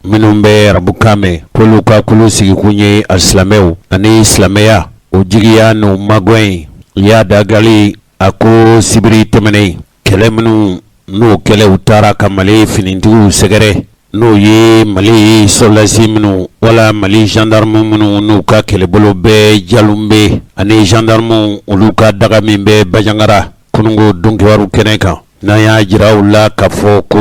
Minnu bɛ arabukan mɛn, k'olu ka kulu sigikun ye alisilamɛw ani silamɛya, o jigiya n'u magɛn. Iyad Ag Ghali a ko sibiri tɛmɛnen, kɛlɛ minnu n'o kɛlɛw taara ka Mali finitigiw sɛgɛrɛ, n'o ye Mali sɔrɔdasi minnu wala Mali gendarme minnu n'u ka kɛlɛbolo bɛ Jalumbe ani gendarme olu ka daga min bɛ Banjagara kununko donkibaru kɛnɛ kan. N'an y'a jira aw la k'a fɔ ko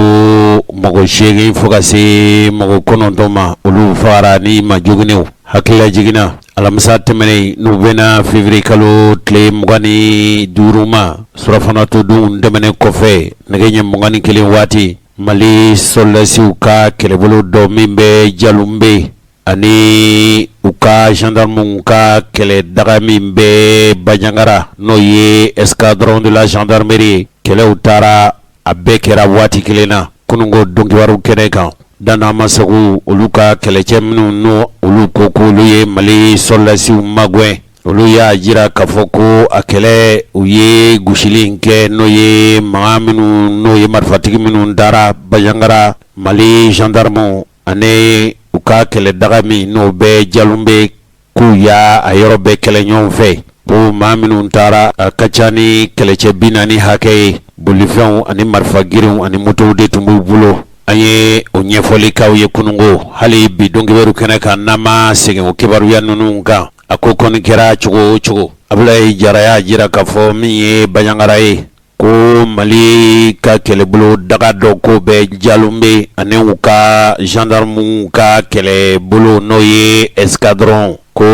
mɔgɔ 8 fo ka se mɔgɔ 9 ma, olu fagara ni ma joginnenw. Hakililajigin na, alamisa tɛmɛnen n'u bɛnna février kalo tile 25 ma, surafanato dun tɛmɛnen kɔfɛ, nɛgɛ ɲɛ 21 waati, Mali sɔrɔdasiw ka kɛlɛbolo dɔ min bɛ Jalumbe ani u ka gendarmew ka kɛlɛ daga min bɛ Banjagara, n'o ye escadron de la gendarmerie ye, kɛlɛw taara a bɛɛ kɛra waati kelen na kununko donkibaru kɛnɛ kan. Danamasago olu ka kɛlɛcɛ minnu n'o olu ko k'olu ye Mali sɔrɔdasiw magɛn, olu y'a jira k'a fɔ ko a kɛlɛ u ye gosili in kɛ, n'o ye maa minnu n'o ye marifatigi minnu taara Banjagara, Mali gendarmew ani u ka kɛlɛdaga min n'o bɛ Jalumbe, k'u y'a a yɔrɔ bɛɛ kɛlɛ ɲɔgɔn fɛ, ko maa minnu taara a ka ca ni kɛlɛcɛ 40 hakɛ ye. Bolifɛnw ani marifa girinw ani motow de tun b'u bolo. An ye o ɲɛfɔli k'aw ye kununko. Hali bi donkibaru kɛnɛ kan, n'an ma segin o kibaruya ninnu kan, a ko kɔni kɛra cogo o cogo, Abulayi Jara y'a jira k'a fɔ min ye Banjagara ye, ko Mali ka kɛlɛbolo daga dɔ ko bɛ Jalumbe ani u ka gendarmew ka kɛlɛbolo, n'o ye escadron, ko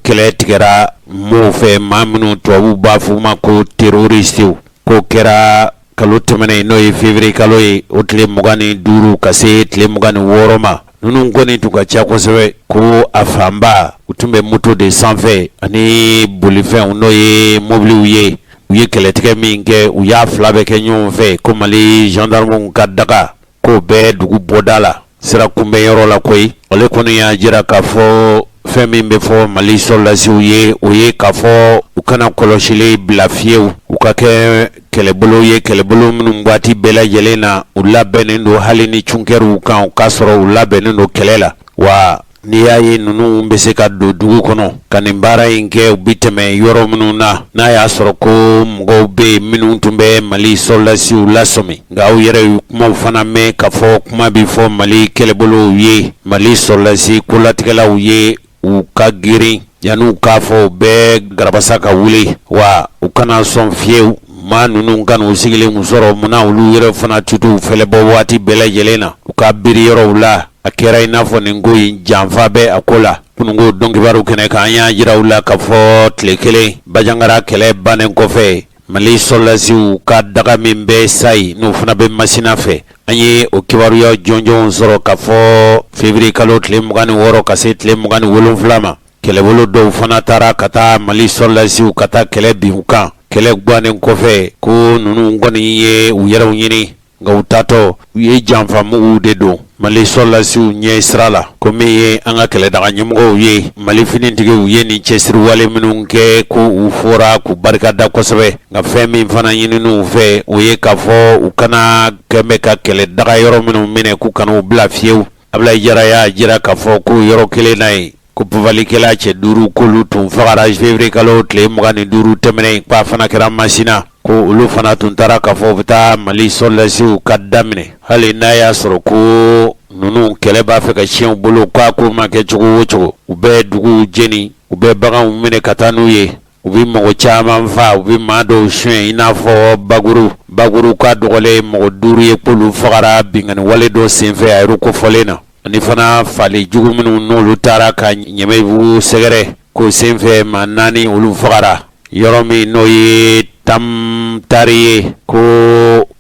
kɛlɛ tigɛra maaw fɛ, maa minnu tubabuw b'a fɔ u ma ko terroristew. K'o kɛra kalo tɛmɛnen, n'o ye février kalo ye, o tile 25 ka se tile 26 ma. Ninnu kɔni tun ka ca kosɛbɛ, ko a fanba u tun bɛ moto de sanfɛ ani bolifɛnw, n'o ye mobiliw ye. U ye kɛlɛtigɛ min kɛ, u y'a fila bɛɛ kɛ ɲɔgɔn fɛ, ko Mali gendarmew ka daga k'o bɛ dugu bɔda la, sira kunbɛnyɔrɔ la koyi. Ale kɔni y'a jira k'a fɔ fɛn min bɛ fɔ Mali sɔrɔdasiw ye, o ye k'a fɔ u kana kɔlɔsili bila fiyewu, u ka kɛ kɛlɛbolo ye, kɛlɛbolo minnu waati bɛɛ lajɛlen na u labɛnnen don, hali ni cun kɛr'u kan, u k'a sɔrɔ u labɛnnen don kɛlɛ la. Wa n'i y'a ye ninnu bɛ se ka don dugu kɔnɔ ka nin baara in kɛ, u bɛ tɛmɛ yɔrɔ minnu na, n'a y'a sɔrɔ ko mɔgɔw bɛ yen minnu tun bɛ Mali sɔrɔdasiw lasɔmi. Nka aw yɛrɛ ye kumaw fana mɛn k'a fɔ kuma bɛ fɔ Mali kɛlɛbolow ye, Mali sɔrɔdasi kolatigɛlaw ye, u ka girin yanni k'a fɔ u bɛ garabasa ka wuli, wa u kana sɔn fiyewu maa ninnu ka n'u sigilen sɔrɔ. Munna olu yɛrɛ fana tutu fɛlɛbɔ waati bɛɛ lajɛlen na u ka biri yɔrɔw la? A kɛra i n'a fɔ nin ko in janfa bɛ a ko la. Kununko donkibaru kɛnɛ kan, an y'a jira u la k'a fɔ tile kelen Banjagara kɛlɛ bannen kɔfɛ, Mali sɔrɔdasiw ka daga min bɛ Sayi, n'o fana bɛ Masina fɛ, an ye o kibaruya jɔnjɔnw sɔrɔ k'a fɔ février kalo tile 26 ka se tile 27 ma, kɛlɛbolo dɔw fana taara ka taa Mali sɔrɔdasiw ka taa kɛlɛ bin u kan. Kɛlɛ gannen kɔfɛ, ko ninnu kɔni ye u yɛrɛw ɲini, nka u taatɔ u ye janfamuguw de don Mali sɔrɔdasiw ɲɛ sira la. Ko min ye an ka kɛlɛdaga ɲɛmɔgɔw ye, Mali finitigiw ye nin cɛsiriwale minnu kɛ, ko u fɔra k'u barikada kosɛbɛ. Nka fɛn min fana ɲinin'u fɛ, o ye k'a fɔ u kana kɛmɛ ka kɛlɛdaga yɔrɔ minnu minɛ, k'u kana u bila fiyewu. Abulayi Jara y'a jira k'a fɔ ko yɔrɔ kelen na yen, ko papalikɛla cɛ 5, k'olu tun fagara février kalo tile 25 tɛmɛnen, k'a fana kɛra Masina, ko olu fana tun taara k'a fɔ u bɛ taa Mali sɔrɔdasiw ka daminɛ, hali n'a y'a sɔrɔ ko ninnu kɛlɛ b'a fɛ ka tiɲɛ u bolo. K'a ko ma kɛ cogo o cogo, u bɛ duguw jeni, u bɛ baganw minɛ ka taa n'u ye, u bɛ mɔgɔ caman faa, u bɛ maa dɔw suɲɛ, i n'a fɔ Baguru. Baguru ka dɔgɔlen mɔgɔ 5 ye, k'olu fagara binkanni wale dɔ senfɛ a yɛrɛ kofɔlen na, ani fana fali jugu minnu n'olu taara ka Ɲɛmɛbugu sɛgɛrɛ, k'o senfɛ maa 4 olu fagara yɔrɔ min n'o ye Tamtari ye, ko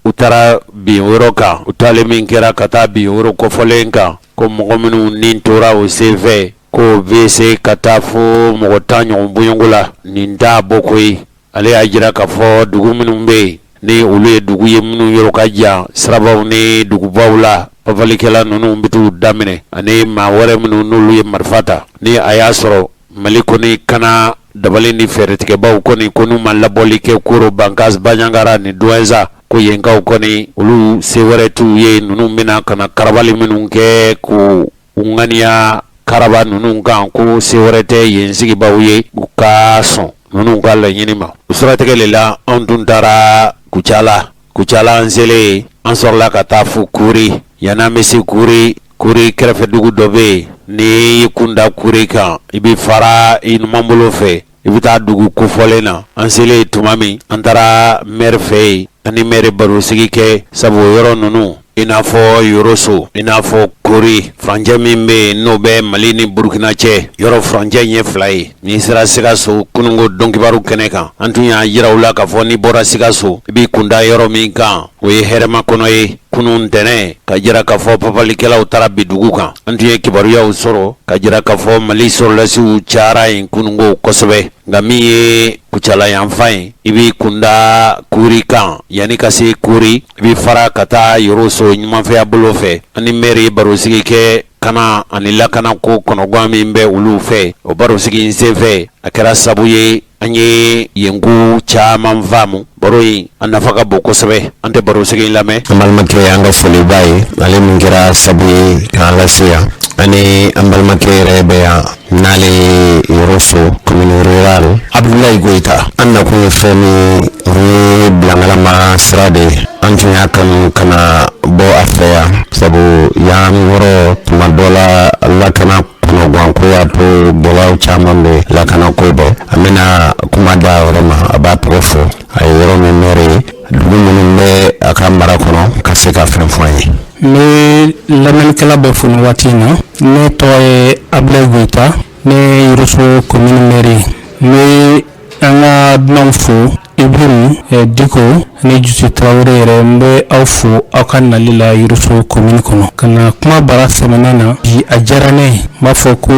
u taara bin yɔrɔ kan. U taalen min kɛra ka taa bin yɔrɔ kofɔlen kan, ko mɔgɔ minnu ni tora o senfɛ, ko bɛ se ka taa fo mɔgɔ 10 ɲɔgɔn bɔɲɔgɔnko la. Nin t'a bɔ koyi. Ale y'a jira k'a fɔ dugu minnu bɛ yen, ni olu ye dugu ye minnu yɔrɔ ka jan sirabaw ni dugubaw la, papalikɛla ninnu bɛ t'u daminɛ ani maa wɛrɛ minnu n'olu ye marifa ta, ni a y'a sɔrɔ Mali kɔni kana Dabali ni fɛɛrɛtigɛbaw kɔni ko n'u ma labɔli kɛ Koro, Bankas, Banjagara ni Douentza, ko yenkaw kɔni olu se wɛrɛ t'u ye. Ninnu bɛna ka na karabali minnu kɛ k'u ŋaniya karaba ninnu kan, ko se wɛrɛ tɛ yen sigibaaw ye, u ka sɔn ninnu ka laɲini ma. O siratigɛ de la, anw dun taara Kucala. Kucala an selen, an sɔrɔla ka taa fo Kori. Yan'an bɛ se Kori, Kori kɛrɛfɛdugu dɔ bɛ yen, n'i y'i kun da Kori kan, i bɛ fara i numanbolo fɛ, i bɛ taa dugu kofɔlen na. An selen tuma min, an taara mɛri fɛ yen, an ni mɛri barosigi kɛ, sabu o yɔrɔ ninnu, i n'a fɔ Yoroso, i n'a fɔ Kori, furancɛ min bɛ yen n'o bɛ Mali ni Burukina cɛ, yɔrɔ furancɛ ɲɛ fila ye. N'i sera Sikaso kununko donkibaru kɛnɛ kan, an tun y'a jira u la k'a fɔ n'i bɔra Sikaso, i b'i kun da yɔrɔ min kan, o ye Hɛrɛmakɔnɔ ye. Kunun ntɛnɛn, ka jira k'a fɔ papalikɛlaw taara bin dugu kan. An tun ye kibaruyaw sɔrɔ ka jira k'a fɔ Mali sɔrɔdasiw cayara yen kununko kosɛbɛ. Nka min ye Kucala yanfan ye, i b'i kun da Kori kan. Yanni ka se Kori, i bɛ fara ka taa Yoroso ɲumanfɛya bolo fɛ. An ni mɛri ye barosigi kɛ kana ani lakana ko kɔnɔgan min bɛ olu fɛ. O barosigi in senfɛ, a kɛra sabu ye an ye yen ko caman faamu. Baro in a nafa ka bon kosɛbɛ. An tɛ barosigi in lamɛn. An balimakɛ, an ka foli b'a ye, ale min kɛra sabu ye k'an lase yan. Ani an balimakɛ yɛrɛ bɛ yan, n'ale ye Yoroso commune rurale, Abudulayi Goyita. An nakun ye fɛn min o ye, bilangalama sira de ye. An tun y'a kanu ka na bɔ a fɛ yan, sabu yan yɔrɔ tuma dɔ la, lakana kɔnɔganko y'a to gɛlɛyaw caman bɛ lakanako bɛ. An bɛna kuma da yɔrɔ ma, a b'a tɔgɔ fɔ, a ye yɔrɔ min mɛri ye, dugu minnu bɛ a ka mara kɔnɔ, ka se ka fɛn fɔ an ye. N bɛ lamɛnnikɛla bɛɛ fo nin waati in na. Ne tɔgɔ ye Abudulayi Goyita, ne ye Yoroso commune maire ye. N bɛ an ka dunanw fo, Ibrahim Diko ni Jusu Tarawele yɛrɛ. N bɛ aw fo aw ka nali la Yoroso commune kɔnɔ ka na kuma bara sɛmɛnɛ na bi. A diyara ne ye. N b'a fɔ ko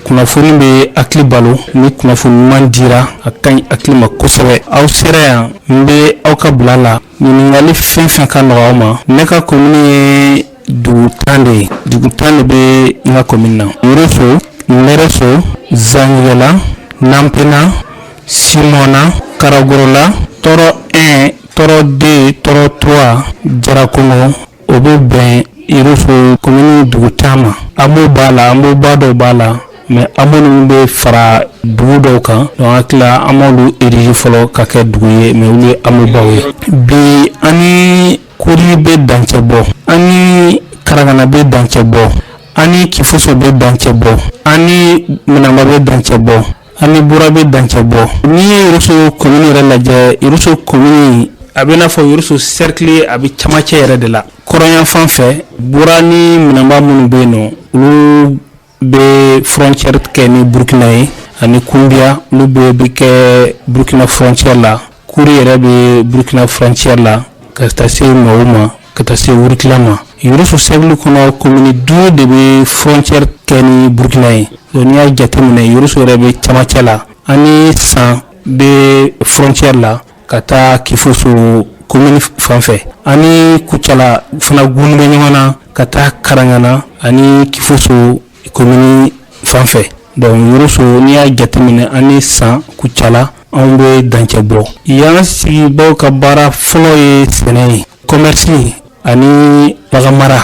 kunnafoni bɛ hakili balo. Ni kunnafoni ɲuman dira, a ka ɲi hakili ma kosɛbɛ. Aw sera yan, n bɛ aw ka bila la. Ɲininkali fɛn fɛn ka nɔgɔ aw ma. Ne ka commune ye dugu 10 de ye. Dugu 10 de bɛ n ka commune na: Yoroso, Nɛrɛso, Zanjɛla, Nanpena, Simɔna, Karagorola, Tɔrɔ 1, Tɔrɔ 2, Tɔrɔ 3, Jarakɔnɔ. O bɛ bɛn Yoroso commune dugu 10 ma. Hameau b'a la, hameau ba dɔw b'a la, mais hameau ninnu bɛ fara dugu dɔw kan. Donc hakili la, an b'olu érigé fɔlɔ ka kɛ dugu ye, mais olu ye hameau baw ye. Bi, an ni Kori bɛ dancɛ bɔ, an ni Karagana bɛ dancɛ bɔ, an ni Kifoso bɛ dancɛ bɔ, an ni Minanba bɛ dancɛ bɔ, an ni Bura bɛ dancɛ bɔ. N'i ye Yoroso commune yɛrɛ lajɛ, Yoroso commune a bɛ n'a fɔ Yoroso cercle, a bɛ camancɛ yɛrɛ de la. Kɔrɔnyanfan fɛ, Bura ni Minanba minnu bɛ yen nɔ, olu bɛ frontière kɛ ni Burukina ye, ani Kunbiya, olu bɛɛ bɛ kɛ Burukina frontière la. Kuri yɛrɛ bɛ Burukina frontière la, ka taa se Mawo ma, ka taa se Wurutila ma. Yoroso cercle kɔnɔ, commune 5 de bɛ frontière kɛ ni Burukina ye. Donc n'i y'a jateminɛ, Yoroso yɛrɛ bɛ camancɛ la. Ani San bɛ frontière la ka taa Kifoso commune fan fɛ, ani Kucala fana gunni bɛ ɲɔgɔn na ka taa Karangana ani Kifoso commune fan fɛ. Donc Yoroso, n'i y'a jateminɛ, ani San, Kucala, anw bɛ dancɛ bɔ yan. Sigibaw ka baara fɔlɔ ye sɛnɛ ye, commerce ani baganmara.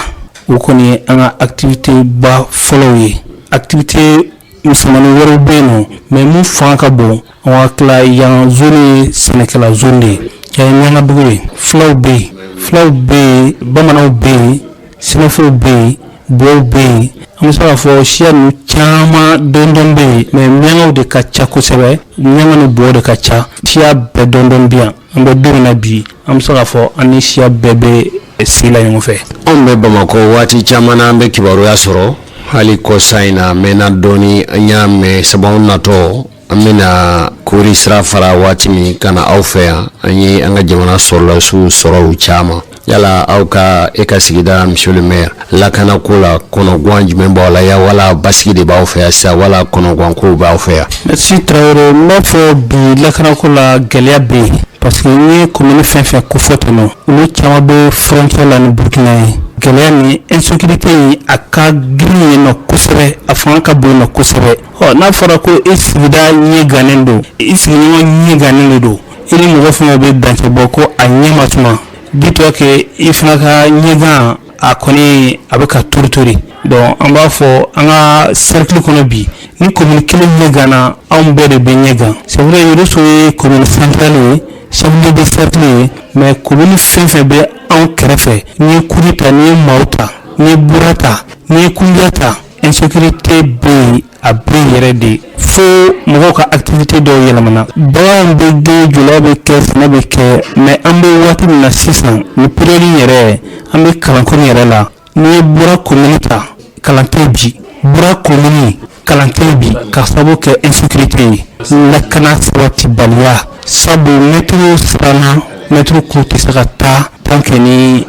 O kɔni ye an ka activité ba fɔlɔw ye. Activité misɛnmanin wɛrɛw bɛ yen nɔ, mais mun fanga ka bon, an ka tila yan zone ye sɛnɛkɛla zone de ye. Yan ye Miɲankadugu ye. Fulaw bɛ yen, fulaw bɛ yen, bamananw bɛ yen, sɛnɛfɔw bɛ yen, bɔw bɛ yen. An bɛ se k'a fɔ siya ninnu caman dɔɔni dɔɔni bɛ yen, mais miɲankaw de ka ca kosɛbɛ. Miɲanka ni bɔw de ka ca. Siya bɛɛ dɔɔni dɔɔni bɛ yan. An bɛ don min na bi, an bɛ se k'a fɔ an ni siya bɛɛ bɛ sigi la ɲɔgɔn fɛ. Anw bɛ Bamakɔ, waati caman na an bɛ kibaruya sɔrɔ. Hali kɔsa in na, a mɛnna dɔɔni, an y'a mɛn, sabu anw natɔ, an bɛna Kori sira fara waati min ka na aw fɛ yan, an ye an ka jamana sɔrɔdasiw sɔrɔ u caman. Yala aw ka, e ka sigida, monsieur le maire, lakanako la, kɔnɔguwan jumɛn b'aw la ya? Wala basigi de b'aw fɛ yan sisan, wala kɔnɔguwan kow b'aw fɛ yan? Merci Tarawele. N b'a fɔ bi, lakanako la, gɛlɛya bɛ yen, parce que n ye commune fɛn fɛn kofɔ ten nɔ, olu caman bɛ frontière la ni Burukina ye. Gɛlɛya ni insécurité in, a ka girin yen nɔ kosɛbɛ. kosɛbɛ, a fanga ka bon na kosɛbɛ. Ɔ, n'a fɔra ko e sigida ɲɛ gannen don, i sigiɲɔgɔn ɲɛ gannen de don, i ni mɔgɔ fɛn bɛ dancɛ bɔ ko a ɲɛ ma suma, dis-toi que i fana ka ɲɛgan a kɔni a bɛ ka tori tori. Donc an b'a fɔ an ka cercle kɔnɔ bi, ni commune kelen ɲɛ ganna, anw bɛɛ de bɛ ɲɛ gan. C'est vrai, Yoroso ye commune centrale ye, chef-lieu de cercle ye, mais commune fɛn fɛn bɛ anw kɛrɛfɛ, n'i ye Kuri ta, n'i ye Maaw ta, n'i ye Bura ta, n'i ye Kundiya ta, insécurité bɛ yen, a bɛ yɛrɛ de fo mɔgɔw ka activité dɔw yɛlɛmana. Baganw bɛ gɛn, jɔlaw bɛ kɛ, sɛnɛ bɛ kɛ, mais an bɛ waati min na sisan, nin période yɛrɛ, an bɛ kalanko nin yɛrɛ la. N'i ye Bura commune ta, kalan tɛ bi. Bura commune, kalan tɛ bi ka sababu kɛ insécurité ye, lakana sabatibaliya. Sabu mɛtiriw siranna, mɛtiriw ko tɛ se ka taa tant que ni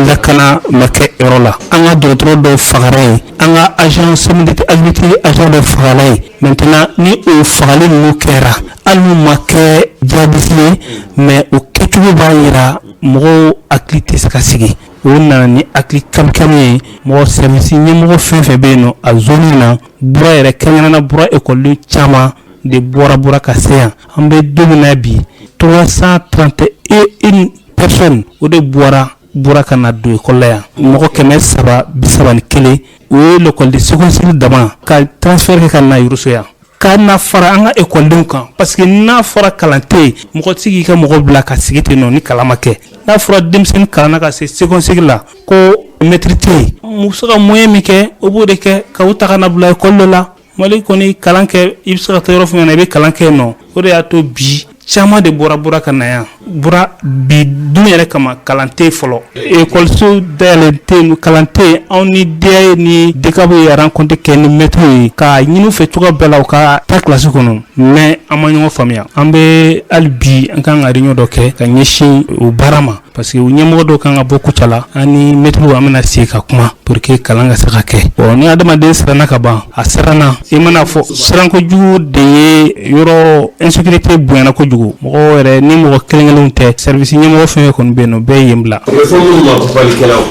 lakana ma kɛ yɔrɔ la. An ka dɔgɔtɔrɔ dɔw fagara yen, an ka agent CMDT agriculture agent dɔ fagala yen. Maintenant, ni o fagali ninnu kɛra, hali n'u ma kɛ djihadiste ye, mais o kɛcogo b'a jira mɔgɔw hakili tɛ se ka sigi. O nana ni hakili kamikami ye. Mɔgɔ service ɲɛmɔgɔ fɛn fɛn bɛ yen nɔ a zone na, Bura yɛrɛ, kɛrɛnkɛrɛnnenya Bura ekɔliden caman de bɔra Bura ka se yan. An bɛ don min na bi, 331 personnes, o de bɔra Bura ka na don ekɔli la yan. Mɔgɔ 331, o ye l'école secondaire dama ka transfert kɛ ka na Yoroso yan, ka na fara an ka ekɔlidenw kan, parce que n'a fɔra kalan tɛ yen, mɔgɔ tɛ se k'i ka mɔgɔ bila ka sigi ten nɔ ni kalan ma kɛ. N'a fɔra denmisɛnnin kalanna ka se secondaire la ko maître tɛ yen, u bɛ se ka moyen min kɛ, o b'o de kɛ ka u ta ka na bila ekɔli dɔ la. Mali kɔni, kalan kɛ, i bɛ se ka taa yɔrɔ fɛn na, i bɛ kalan kɛ yen nɔ. O de y'a to bi caman de bɔra Bura ka na yan. Bura bi dun yɛrɛ kama, kalan tɛ fɔlɔ, ekɔliso dayɛlɛ tɛ yen, kalan tɛ yen. Anw ni DEA ni DCAP ye rencontre kɛ ni maître ye k'a ɲini u fɛ cogoya bɛɛ la u ka taa kilasi kɔnɔ, mais an ma ɲɔgɔn faamuya. An bɛ hali bi, an kan ka réunion dɔ kɛ ka ɲɛsin o baara ma, parce que u ɲɛmɔgɔ dɔw kan ka bɔ Kucala. An ni maître, an bɛna sigi ka kuma pour que kalan ka se ka kɛ. Bon, ni adamaden siranna ka ban, a siranna, i mana fɔ sirankojugu de ye yɔrɔ insécurité bonyana kojugu. Mɔgɔw yɛrɛ ni mɔgɔ kelen kelenw tɛ, service ɲɛmɔgɔ fɛn fɛn kɔni bɛ yen nɔ, bɛɛ ye yen bila. O bɛ fɔ minnu ma kopalikɛlaw,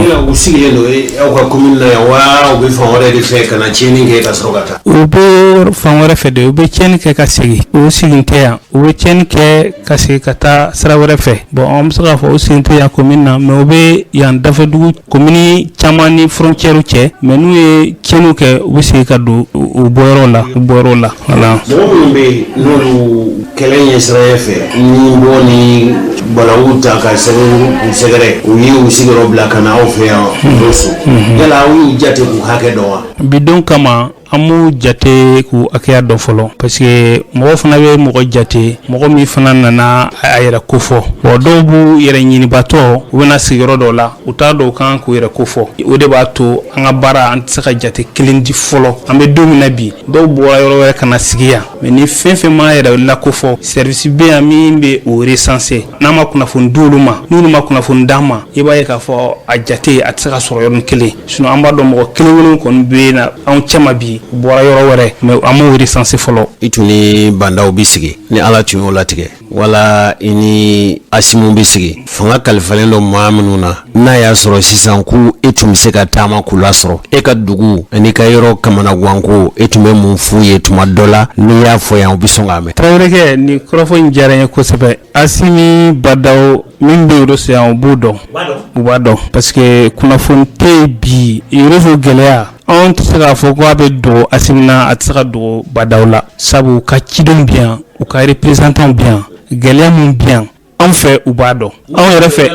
yala u sigilen don aw ka commune na yan wa, u bɛ fan wɛrɛ de fɛ ka na tiɲɛni kɛ ka sɔrɔ ka taa? U bɛ fan wɛrɛ fɛ de, u bɛ tiɲɛni kɛ ka segin. U segin tɛ yan, u bɛ tiɲɛni kɛ ka segin ka taa sira wɛrɛ fɛ. Bon, an bɛ se k'a fɔ u segin tɛ yan commune na, mais u bɛ yan dafɛdugu commune caman ni frontière cɛ, mais n'u ye tiɲɛniw kɛ, u bɛ segin ka don u bɔyɔrɔ la, u bɔyɔrɔ la, voilà. Mɔgɔ minnu bɛ yen n'olu kɛlɛ ɲɛsiranya fɛ, ni bɔ ni balawu ta ka sɛbɛn k'u sɛgɛrɛ, u ye u sigiyɔrɔ bila ka na aw fɛ yan Rosso, yala aw y'u jate k'u hakɛ dɔn wa? Bi don kama, an m'u jate k'u hakɛya dɔn fɔlɔ, parce que mɔgɔ fana bɛ mɔgɔ jate, mɔgɔ min fana nana a yɛrɛ kofɔ. Bon, dɔw b'u yɛrɛ ɲinibatɔ, u bɛna sigiyɔrɔ dɔw la, u t'a dɔn u kan k'u yɛrɛ kofɔ. O de b'a to an ka baara, an tɛ se ka jate kelen di fɔlɔ. An bɛ don min na bi, dɔw bɔra yɔrɔ wɛrɛ ka na sigi yan, mais ni fɛn fɛn m'a yɛrɛ lakofɔ, service bɛ yan min bɛ o recenser. N'a ma kunnafoni di olu ma, n'olu ma kunnafoni d'an ma, i b'a ye k'a fɔ a jate a tɛ se ka sɔrɔ yɔrɔnin kelen. Sinon an b'a dɔn mɔgɔ kelen kelen kɔni bɛ na anw cɛma bi, u bɔra yɔrɔ wɛrɛ, mais an m'o recenser fɔlɔ. I tun ni Bandaw bɛ sigi, ni Ala tun y'o latigɛ, wala i ni Asimu bɛ sigi, fanga kalifalen don maa minnu na, n'a y'a sɔrɔ sisan k'u e tun bɛ se ka taama k'u lasɔrɔ e ka dugu ani ka yɔrɔ kamanaganko, e tun bɛ mun f'u ye? Tuma dɔ la, n'i y'a fɔ yan, u bɛ sɔn k'a mɛn. Tarawelekɛ, nin kɔrɔfɔ in diyara n ye kosɛbɛ. Asimi Badaw min bɛ Yoroso yan, u b'u dɔn, u b'a dɔn, parce que kunnafoni tɛ yen bi. Yoroso gɛlɛya, anw tɛ se k'a fɔ ko a bɛ dogo Asimi na, a tɛ se ka dogo Badaw la, sabu u ka cidenw bɛ yan, u ka représentants bɛ yan. Gɛlɛya min bɛ yan anw fɛ, u b'a dɔn. Anw yɛrɛ fɛ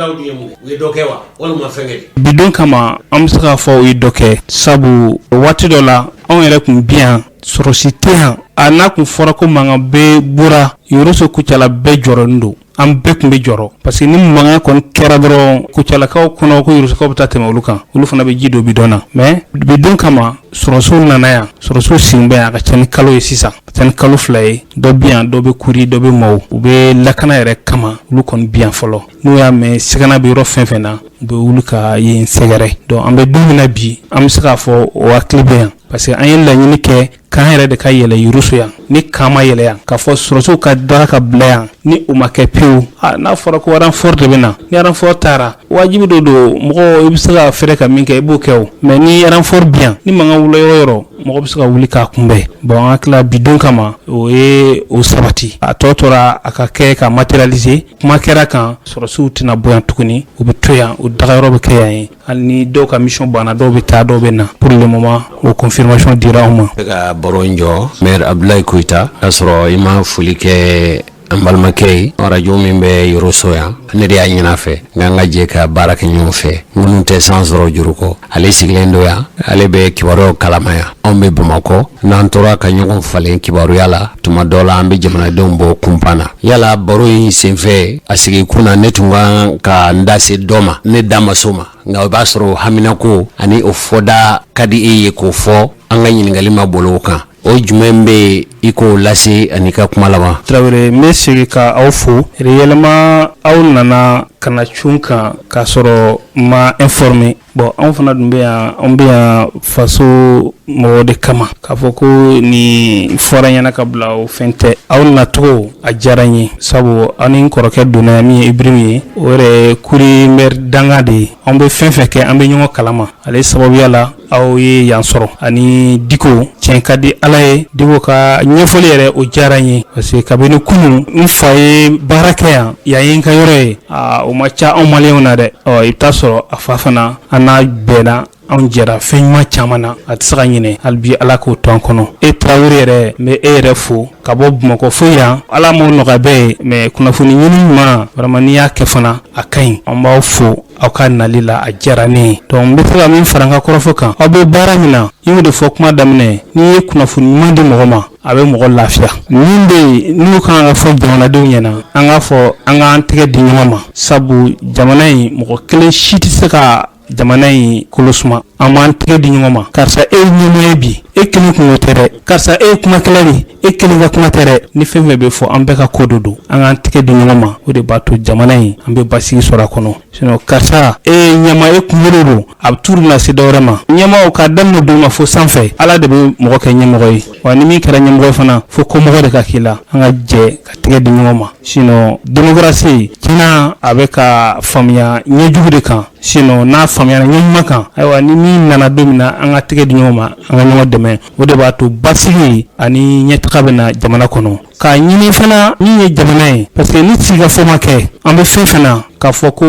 bi don kama, an bɛ se k'a fɔ u ye dɔ kɛ, sabu waati dɔ la, anw yɛrɛ tun bɛ yan, sɔrɔsi tɛ yan. A n'a tun fɔra ko mankan bɛ Bura, Yoroso, Kucala bɛɛ jɔrɔlen don, an bɛɛ tun bɛ jɔrɔ, parce que ni mankan kɔni kɛra dɔrɔn Kucalakaw kɔnɔ ko Yorosokaw bɛ taa tɛmɛ olu kan, olu fana bɛ ji don bidɔn na. Mais bi don kama, sɔrɔsiw nana yan, sɔrɔsiw sigilen bɛ yan, a ka ca ni kalo ye sisan, a ka ca ni kalo 2 ye. Dɔ bɛ yan, dɔ bɛ Kuri, dɔ bɛ Maaw. U bɛ lakana yɛrɛ kama, olu kɔni bɛ yan fɔlɔ. N'u y'a mɛn sigana bɛ yɔrɔ fɛn fɛn na, u bɛ wuli ka yen sɛgɛrɛ. Donc an bɛ don min na bi, an bɛ se k'a fɔ o hakili bɛ yan, parce que an ye laɲini kɛ. Camp yɛrɛ de ka yɛlɛ Yoroso yan. Ni camp ma yɛlɛ yan, k'a fɔ sɔrɔdasiw ka daga ka bila yan, ni o ma kɛ pewu, n'a fɔra ko renfort de bɛ na, ni renfort taara, wajibi dɔ don mɔgɔ i bɛ se ka fɛɛrɛ ka min kɛ, i b'o kɛ o. Mais ni renfort bɛ yan, ni mankan wuli yɔrɔ yɔrɔ, mɔgɔ bɛ se ka wuli k'a kunbɛn. Bon, an hakili bi don kama, o ye o sabati. A tɔ tora a ka kɛ ka matérialiser. Kuma kɛra kan, sɔrɔdasiw tɛna bɔ yan tuguni, u bɛ to yan, u dagayɔrɔ bɛ kɛ yan ye. Hali ni dɔw ka mission banna, dɔw bɛ taa, dɔw bɛ na. Pour le moment, o confirmation dira anw ma. Bɛ ka baro in jɔ, maire Abdoulaye Koyita, k'a sɔrɔ i ma foli kɛ an balimakɛ ye. Arajo min bɛ Yoroso yan, ne de y'a ɲini a fɛ n k'an ka jɛ ka baara kɛ ɲɔgɔn fɛ. Minnu tɛ san sɔrɔ juru kɔ, ale sigilen don yan, ale bɛ kibaruyaw kalama yan. Anw bɛ Bamakɔ, n'an tora ka ɲɔgɔn falen kibaruya la, tuma dɔ la an bɛ jamanadenw bɔ kunpan na. Yala baro in senfɛ, a sigi kun na, ne tun kan ka n da se dɔ ma, ne da ma s'o ma, nka o b'a sɔrɔ o haminako ani o fɔda ka di e ye k'o fɔ. An ka ɲininkali ma boli o kan. O jumɛn bɛ yen i k'o lase ani ka kuma laban? Tarawele, n bɛ segin ka aw fo réellement. Aw nana ka na cun kan k'a sɔrɔ ma informé. Bon, anw fana dun bɛ yan, anw bɛ yan faso mɔgɔw de kama. K'a fɔ ko nin fɔra ɲɛna ka bila, o fɛn tɛ. Aw nacogo a diyara n ye, sabu aw ni n kɔrɔkɛ donna yan, min ye Ibrahim ye, o yɛrɛ ye kuri maire danga de ye. Anw bɛ fɛn fɛn kɛ, an bɛ ɲɔgɔn kalama. Ale sababuya la, aw ye yan sɔrɔ ani Diko. Tiɲɛ ka di Ala ye, Diko ka ɲɛfɔli yɛrɛ, o diyara n ye, parce que kabini kunun n fa ye baara kɛ yan, yan ye n ka yɔrɔ ye. Aa, o ma ca anw maliyɛnw na dɛ. Ɔ, i bɛ taa sɔrɔ a fa fana, an n'a bɛnna, anw jɛra fɛn ɲuman caman na, a tɛ se ka ɲinɛ. Hali bi Ala k'o to an kɔnɔ. E Tarawele yɛrɛ, n bɛ e yɛrɛ fo ka bɔ Bamakɔ fo yan. Ala m'o nɔgɔya bɛɛ ye, mais kunnafoni ɲini ɲuman, vraiment, n'i y'a kɛ fana, a ka ɲi. An b'aw fo aw ka nali la, a diyara ne ye. Donc n bɛ se ka min fara n ka kɔrɔfɔ kan, aw bɛ baara min na, n y'o de fɔ kuma daminɛ, n'i ye kunnafoni ɲuman di mɔgɔ ma, a bɛ mɔgɔ lafiya. Min bɛ yen n'o kan ka fɔ jamanadenw ɲɛna, an k'a fɔ, an k'an tɛgɛ di ɲɔgɔn ma, sabu jamana in, mɔgɔ kelen si tɛ se ka jamana in kolo suma. An b'an tɛgɛ di ɲɔgɔn ma. Karisa, e ye ɲɛmaa ye bi, e kelen kungo tɛ dɛ. Karisa, e ye kumakɛla de, e kelen ka kuma tɛ dɛ. Ni fɛn fɛn bɛ fɔ, an bɛɛ ka ko de don. An k'an tɛgɛ di ɲɔgɔn ma, o de b'a to jamana in, an bɛ basigi sɔrɔ a kɔnɔ. Sinon, karisa, e ye ɲɛmaa, e kunkolo don, a bɛ turu na se dɔwɛrɛ ma. Ɲɛmaaw ka daminɛ duguma fo sanfɛ, Ala de bɛ mɔgɔ kɛ ɲɛmɔgɔ ye. Wa ni min kɛra ɲɛmɔgɔ ye fana, fo komɔgɔ de ka k'i la. An ka jɛ ka tɛgɛ di ɲɔgɔn ma. Sinon démocratie tiɲɛna, a bɛ ka faamuya ɲɛjugu de kan. Sinon n'a faamuyara ɲɛ ɲuman kan, ayiwa, ni min nana don min na, an ka tɛgɛ di ɲɔgɔn ma, an ka ɲɔgɔn dɛmɛ, o de b'a to basigi ani ɲɛtaga bɛ na jamana kɔnɔ. K'a ɲini fana min ye jamana ye, parce que ni sigikafɔ ma kɛ, an bɛ fɛn fɛn na, k'a fɔ ko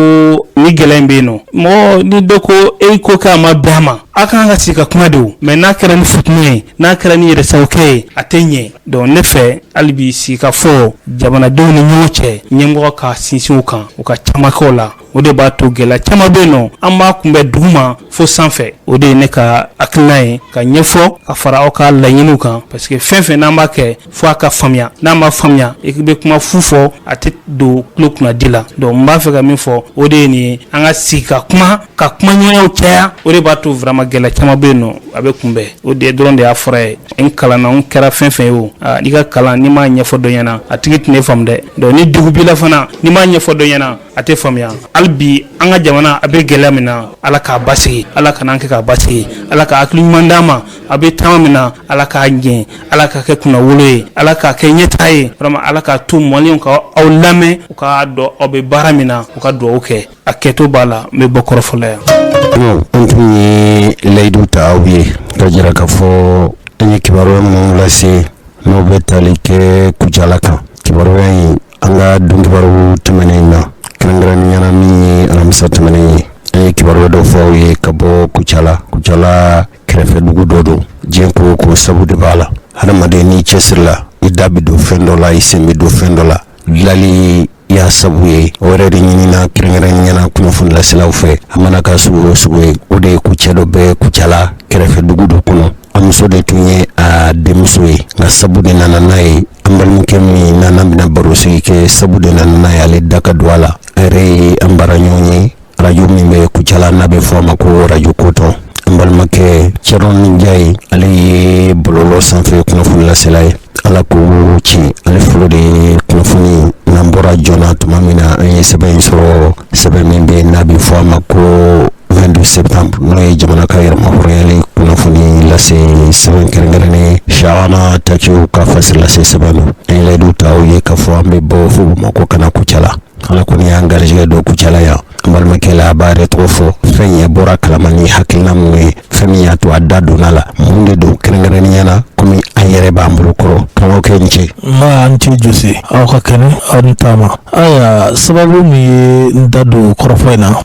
ni gɛlɛya in bɛ yen nɔ, mɔgɔ ni dɔ ko e ko kɛ a ma bɛn a ma, a kan ka sigi ka kuma de. O mais n'a kɛra ni fitinɛ ye, n'a kɛra ni yɛrɛsagokɛ ye, a tɛ ɲɛ. Donc ne fɛ, hali bi sigikafɔ jamanadenw ni ɲɔgɔn cɛ, ɲɛmɔgɔ ka sinsin o kan, u ka caman kɛ o la, o de b'a to gɛlɛya caman bɛ yen nɔ, an b'a kunbɛn duguma fo sanfɛ. O de ye ne ka hakilina ye ka ɲɛfɔ ka fara aw ka laɲiniw kan, parce que fɛn fɛn n'an b'a kɛ, fo a ka faamuya. N'a ma faamuya, i bɛ kuma fu fɔ, a tɛ don tulo kunnadi la. Donc n b'a fɛ ka min fɔ, o de ye nin ye: an ka sigi ka kuma, ka kumaɲɔgɔnyaw caya, o de b'a to vraiment gɛlɛya caman bɛ yen nɔ, a bɛ kunbɛn. O de dɔrɔn de y'a fɔra ye. N kalanna, n kɛra fɛn fɛn ye, o n'i ka kalan, n'i m'a ɲɛfɔ dɔ ɲɛna, a tigi tɛ ne faamu dɛ. Donc ni degun b'i la fana, n'i m'a ɲɛfɔ dɔ ɲɛna, a tɛ faamuya. Hali bi an ka jamana, a bɛ gɛlɛya min na, Ala k'a basigi, Ala kana an kɛ k'a basigi, Ala ka hakili ɲuman d'an ma. A bɛ taama min na, Ala k'a ɲɛ, Ala k'a kɛ kunnawolo ye, Ala k'a kɛ ɲɛtaa ye. Vraiment, Ala k'a to maliyɛnw ka aw lamɛn, u k'a dɔn aw bɛ baara min na, u ka dugawu kɛ. A kɛto b'a la. N bɛ bɔ kɔrɔfɔ la yan. An tun ye layidu ta aw ye ka jira k'a fɔ an ye kibaruya minnu lase, n'o bɛ tali kɛ Kucala kan, kibaruya in, an ka don kibaru tɛmɛnen na, kɛrɛnkɛrɛnnenya la min ye alamisa tɛmɛnen ye, an ye kibaruya dɔ fɔ aw ye ka bɔ Kucala. Kucala kɛrɛfɛ dugu dɔ don. Diɲɛ ko o ko, sabu de b'a la. Hadamaden, n'i cɛsirila, i da bɛ don fɛn dɔ la, i sen bɛ don fɛn dɔ la. Dilali y'a sabu ye, o yɛrɛ de ɲinina kɛrɛnkɛrɛnnenya la kunnafoni laselaw fɛ, a mana kɛ sugu o sugu ye. O de ye ko cɛ dɔ bɛ Kucala kɛrɛfɛ dugu dɔ kɔnɔ, a muso de tun ye a denmuso ye, nka sabu de nana n'a ye. An balimakɛ min n'an bɛna baro sigi kɛ, sabu de nana n'a ye, ale da ka don a la. A yɛrɛ ye an baara ɲɔgɔn ye arajo min bɛ Kucala, n'a bɛ fɔ a ma ko arajo Kotɔn. An balimakɛ Cɛrɔ Njaye, ale ye bɔlɔlɔ sanfɛ kunnafoni lasela ye. Ala ko ci, ale fɔlɔ de ye kunnafoni n'an bɔra joona tuma min na, an ye sɛbɛn in sɔrɔ, sɛbɛn min bɛ n'a bɛ fɔ a ma ko 22 septembre, n'o ye jamana ka yɛrɛmahɔrɔnyali kunnafoni lase sɛbɛn kɛrɛnkɛrɛnnen. Shana Takiw ka fasilase sɛbɛn don. An ye layidu ta aw ye k'a fɔ an bɛ bɔ fo Bamakɔ ka na Kucala. Ala kɔni y'an garijɛgɛ don Kucala yan. An balimakɛ la, a b'a yɛrɛ tɔgɔ fɔ, fɛn yɛrɛ bɔra kalama ni hakilina minnu ye, fɛn min y'a to a da donna la, mun de don kɛrɛnkɛrɛnnenya la, komi an yɛrɛ b'an bolo kɔrɔ. Karamɔgɔkɛ, ni ce. Nba, an ce Jose, aw ka kɛnɛ, aw ni taama. Ayiwa, sababu min ye n da don kɔrɔfɔ in na,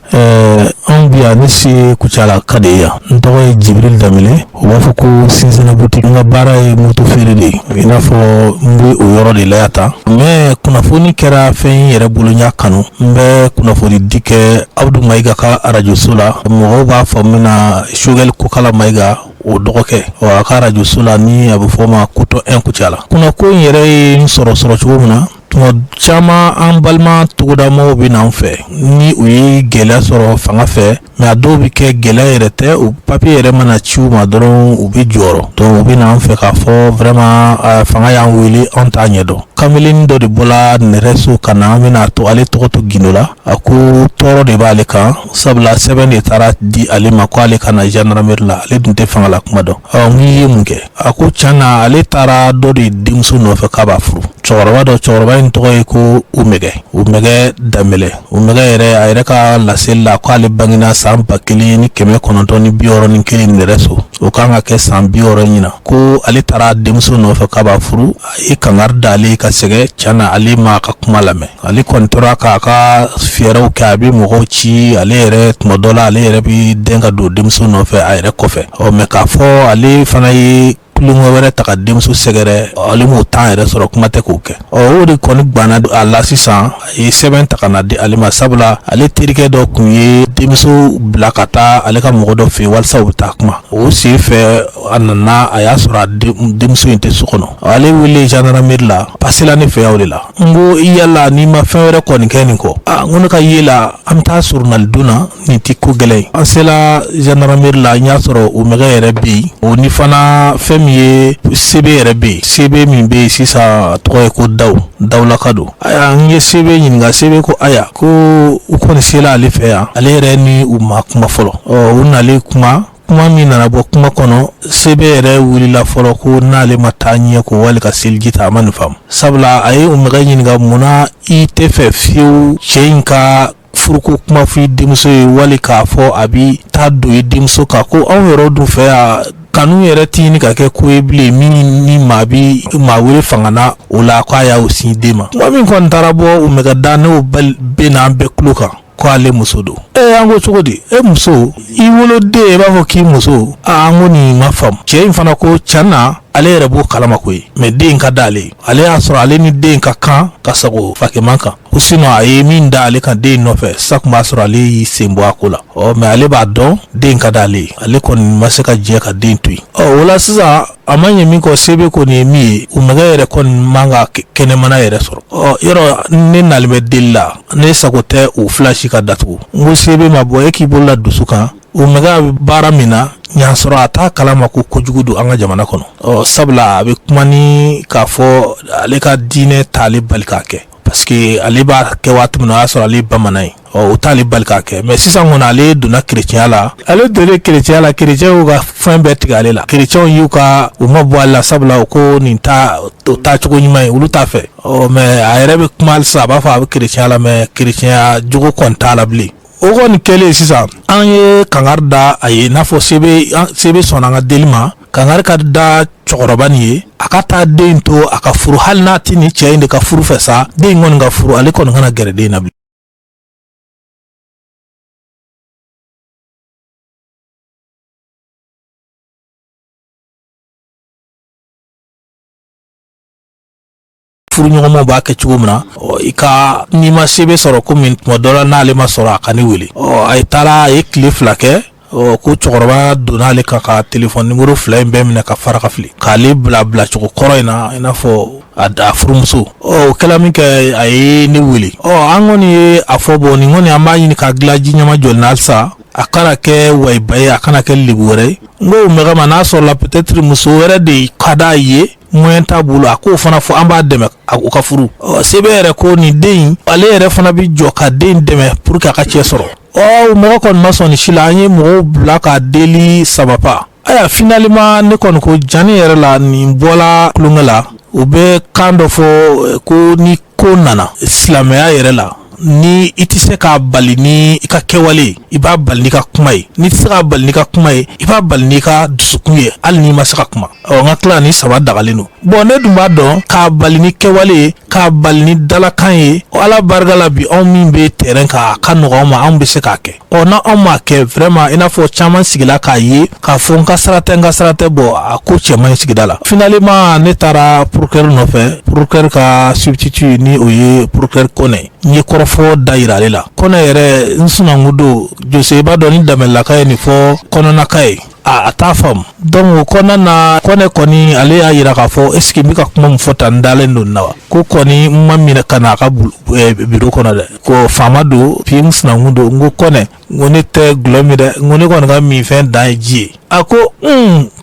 anw bi yan, ne si Kucala ka de ye yan. N tɔgɔ ye Jibril Danbele, u b'a fɔ ko Sinsɛnɛ boutique. N ka baara ye moto feere de ye, i n'a fɔ n bɛ o yɔrɔ de la yan tan. Mais kunnafoni kɛra fɛn in yɛrɛ bolo, n y'a kanu. N bɛ kunnafoni di kɛ Abudu Mayiga ka arajoso la, mɔgɔw b'a fɔ min na Sogɛli Kokala Mayiga, o dɔgɔkɛ, a ka arajoso la ni a bɛ fɔ o ma Coton 1 Kucala. Kunnako in yɛrɛ ye n sɔrɔ cogo min na, tuma caman an balima togodamɔgɔw bɛ na an fɛ ni u ye gɛlɛya sɔrɔ fanga fɛ, mais a dɔw bɛ kɛ gɛlɛya yɛrɛ tɛ, u papiye yɛrɛ mana ci u ma dɔrɔn, u bɛ jɔrɔ. Donc u bɛ na an fɛ k'a fɔ vraiment fanga y'an wele, anw t'a ɲɛdɔn. Kamalen dɔ de bɔla Nɛrɛso ka na, an bɛna to ale tɔgɔ to gindo la. A ko tɔɔrɔ de b'ale kan, sabula sɛbɛn de taara di ale ma ko ale ka na gendarmerie la, ale dun tɛ fanga la kuma dɔn. Ɔ, n k'i ye mun kɛ? A ko tiɲɛ na, ale taara dɔ de denmuso nɔfɛ k'a b'a furu, cɛkɔrɔba dɔ. Cɛkɔrɔba in tɔgɔ ye ko Umɛgɛ, Umɛgɛ Danbɛlɛ. Umɛgɛ yɛrɛ, a yɛrɛ ka laseli la, k'ale bangena san 1961 Nɛrɛso, o kan ka kɛ san 60 ɲinan. Ko ale taara denmuso nɔfɛ k'a b'a furu, a ye kangari da ale ka sɛgɛn. Tiɲɛ na, ale ma ka kuma lamɛn, ale kɔni tora k'a ka fɛɛrɛw kɛ, a bɛ mɔgɔw ci ale yɛrɛ, tuma dɔ la ale yɛrɛ bɛ den ka don denmuso nɔfɛ a yɛrɛ kɔfɛ. Ɔ, mais k'a fɔ ale fana ye tulonkɛ wɛrɛ ta ka denmuso sɛgɛrɛ, ale m'o temps yɛrɛ sɔrɔ, kuma tɛ k'o kɛ. Ɔ, o de kɔni banna a la sisan, a ye sɛbɛn ta ka na di ale ma, sabula ale terikɛ dɔ tun ye denmuso bila ka taa ale ka mɔgɔ dɔ fɛ yen walasa u bɛ taa kuma. O sen fɛ, a nana, a y'a sɔrɔ a denmuso in tɛ so kɔnɔ. Ale wele gendarmerie la, pasela ne fɛ yan o de la. N ko yala n'i ma fɛn wɛrɛ kɔni kɛ nin kɔ? Aa, n ko ne ka ye la, an bɛ taa surunali don na, nin tɛ ko gɛlɛn ye. An sela gendarmerie la, n y'a sɔrɔ o mɛgɛ yɛrɛ bɛ yen, o ni fana fɛn min ye sebe yɛrɛ bɛ yen. Sebe min bɛ yen sisan, a tɔgɔ ye ko Dawu, Dawulaka don. Aya, n ye sebe ɲininka, sebe ko aya, ko u kɔni sela ale fɛ yan, ale yɛrɛ ni u ma kuma fɔlɔ. Ɔ, u nalen kuma, kuma min nana bɔ kuma kɔnɔ, sebe yɛrɛ wulila fɔlɔ ko n'ale ma taa ɲɛ ko wali ka seliji ta. A ma nin faamu, sabula a ye o mɛgɛ ɲininka: munna i tɛ fɛ fiyewu cɛ in ka furuko kuma fɔ i denmuso ye, wali k'a fɔ a bɛ taa don i denmuso kan? Ko anw yɛrɛ dun fɛ yan, kanu yɛrɛ tɛ ɲini ka kɛ ko ye bilen min ni maa bi maa wele fanga na o la, k'a y'o sin den ma. Kuma min kɔni taara bɔ o mɛgɛ da, n'o bɛ n'an bɛɛ tulo kan, ko ale muso don. E, an ko cogo di? E muso, i woloden, i b'a fɔ k'i muso? Aa, an ko nin ma faamu. Cɛ in fana ko tiɲɛ na, ale yɛrɛ b'o kalama koyi, mais den ka d'ale ye. Ale y'a sɔrɔ ale ni den ka kan ka sago fakɛman kan, ko sinon a ye min da ale kan den nɔfɛ sa, tun b'a sɔrɔ ale y'i sen bɔ a ko la. Ɔ, mais ale b'a dɔn den ka d'ale ye, ale kɔni ma se ka jɛ ka den to yen. Ɔ, o la sisan, a ma ɲɛ min kɔ, sebe kɔni ye min ye, u mɛgɛ yɛrɛ kɔni man ka kɛnɛmana yɛrɛ sɔrɔ. Ɔ, yɔrɔ ne nalen bɛ deli la, ne sago tɛ o fila si ka datugu. N ko sebe ma bɔ, e k'i bolo la dusu kan, o mɛgɛ bɛ baara min na, ɲa sɔrɔ a t'a kalama ko kojugu don an ka jamana kɔnɔ. Ɔ, sabula a bɛ kuma ni k'a fɔ ale ka diinɛ t'ale bali k'a kɛ, parce que ale b'a kɛ waati min na, o y'a sɔrɔ ale ye bamanan ye. Ɔ, o t'ale bali k'a kɛ. Mais sisan kɔni, ale donna kerecɛnya la. Ale donnen kerecɛnya la, kerecɛnw y'u ka fɛn bɛɛ tigɛ ale la. Kerecɛnw y'u ka u ma bɔ ale la, sabula u ko nin ta o taacogo ɲuman ye, olu t'a fɛ. Ɔ, mais a yɛrɛ bɛ kuma halisa, a b'a fɔ a bɛ kerecɛnya la, mais kerecɛnya jogo kɔni t'a la bilen. O kɔni kɛlen sisan, an ye kangari da a ye, n'a fɔ sebe sɔnna an ka deli ma, kangari ka da cɛkɔrɔba nin ye, a ka taa den to a ka furu, hali n'a tɛ nin cɛ in de ka furu fɛ sa, den in kɔni ka furu, ale kɔni kana gɛrɛ den na bilen. Furuɲɔgɔnmaw b'a kɛ cogo min na, i ka n'i ma sebe sɔrɔ, komi tuma dɔ la n'ale ma sɔrɔ, a ka ne wele. Ɔ, a ye taara, a ye tile 2 kɛ. Ɔ, ko cɛkɔrɔba donna ale kan ka telefɔni nimoro 2 in bɛɛ minɛ ka fara ka fili k'ale bila bilacogo kɔrɔ in na, i n'a fɔ a furumuso. Ɔ, o kɛla min kɛ, a ye ne wele. Ɔ, an kɔni ye a fɔ, bɔn, nin kɔni an b'a ɲini ka dilan ji ɲɛma jɔli na halisa, a kana kɛ wayiba ye, a kana kɛ lebu wɛrɛ ye. N ko mɛgɛ ma, n'a sɔrɔla peut-être muso wɛrɛ de ka d'a ye, moyen t'a bolo, a k'o fana fɔ, an b'a dɛmɛ u ka furu. Sebe yɛrɛ ko nin den in, ale yɛrɛ fana bɛ jɔ ka den dɛmɛ pour que a ka cɛ sɔrɔ. Ɔ, mɔgɔ kɔni ma sɔn nin si la. An ye mɔgɔw bila ka deli sababa. Ayiwa, finalement ne kɔni ko jani yɛrɛ la, nin bɔla tulonkɛ la. U bɛ kan dɔ fɔ ko ni ko nana silamɛya yɛrɛ la, ni i tɛ se k'a bali ni i ka kɛwale, i b'a bali n'i ka kuma ye. N'i tɛ se k'a bali n'i ka kuma ye, i b'a bali n'i ka dusukun ye, hali n'i ma se ka kuma. Ɔ n ka tila ni saba dagalen don. Bon, ne dun b'a dɔn k'a bali ni kɛwale ye, k'a bali ni dalakan ye. Ala barika la, bi anw min bɛ terrain kan, a ka nɔgɔn anw ma, anw bɛ se k'a kɛ. Ɔ na anw m'a kɛ vraiment, i n'a fɔ caman sigila k'a ye k'a fɔ n ka sira tɛ, n ka sira tɛ. Bon, a ko cɛ man ɲi sigida la. Finalement ne taara procureur nɔfɛ, procureur ka substitut, ni o ye procureur Kɔnɛ. N ye kɔrɔfɔ da yira ale la. Kɔnɛ yɛrɛ, n sunankun don. Jose, i b'a dɔn ni Danbɛlɛlaka ye nin fɔ kɔnɔnaka ye, a t'a faamu. Donc o kɔnɔna na, Kɔnɛ kɔni, ale y'a yira k'a fɔ est ce que n bɛ ka kuma min fɔ tan, n dalen don nin na wa? Ko kɔni n ma minɛ ka na a ka bureau kɔnɔ dɛ, ko faama don, puis n sinankun don. N ko Kɔnɛ, n ko ne tɛ gulɔ min dɛ, n ko ne kɔni ka minfɛn dan ye ji ye. A ko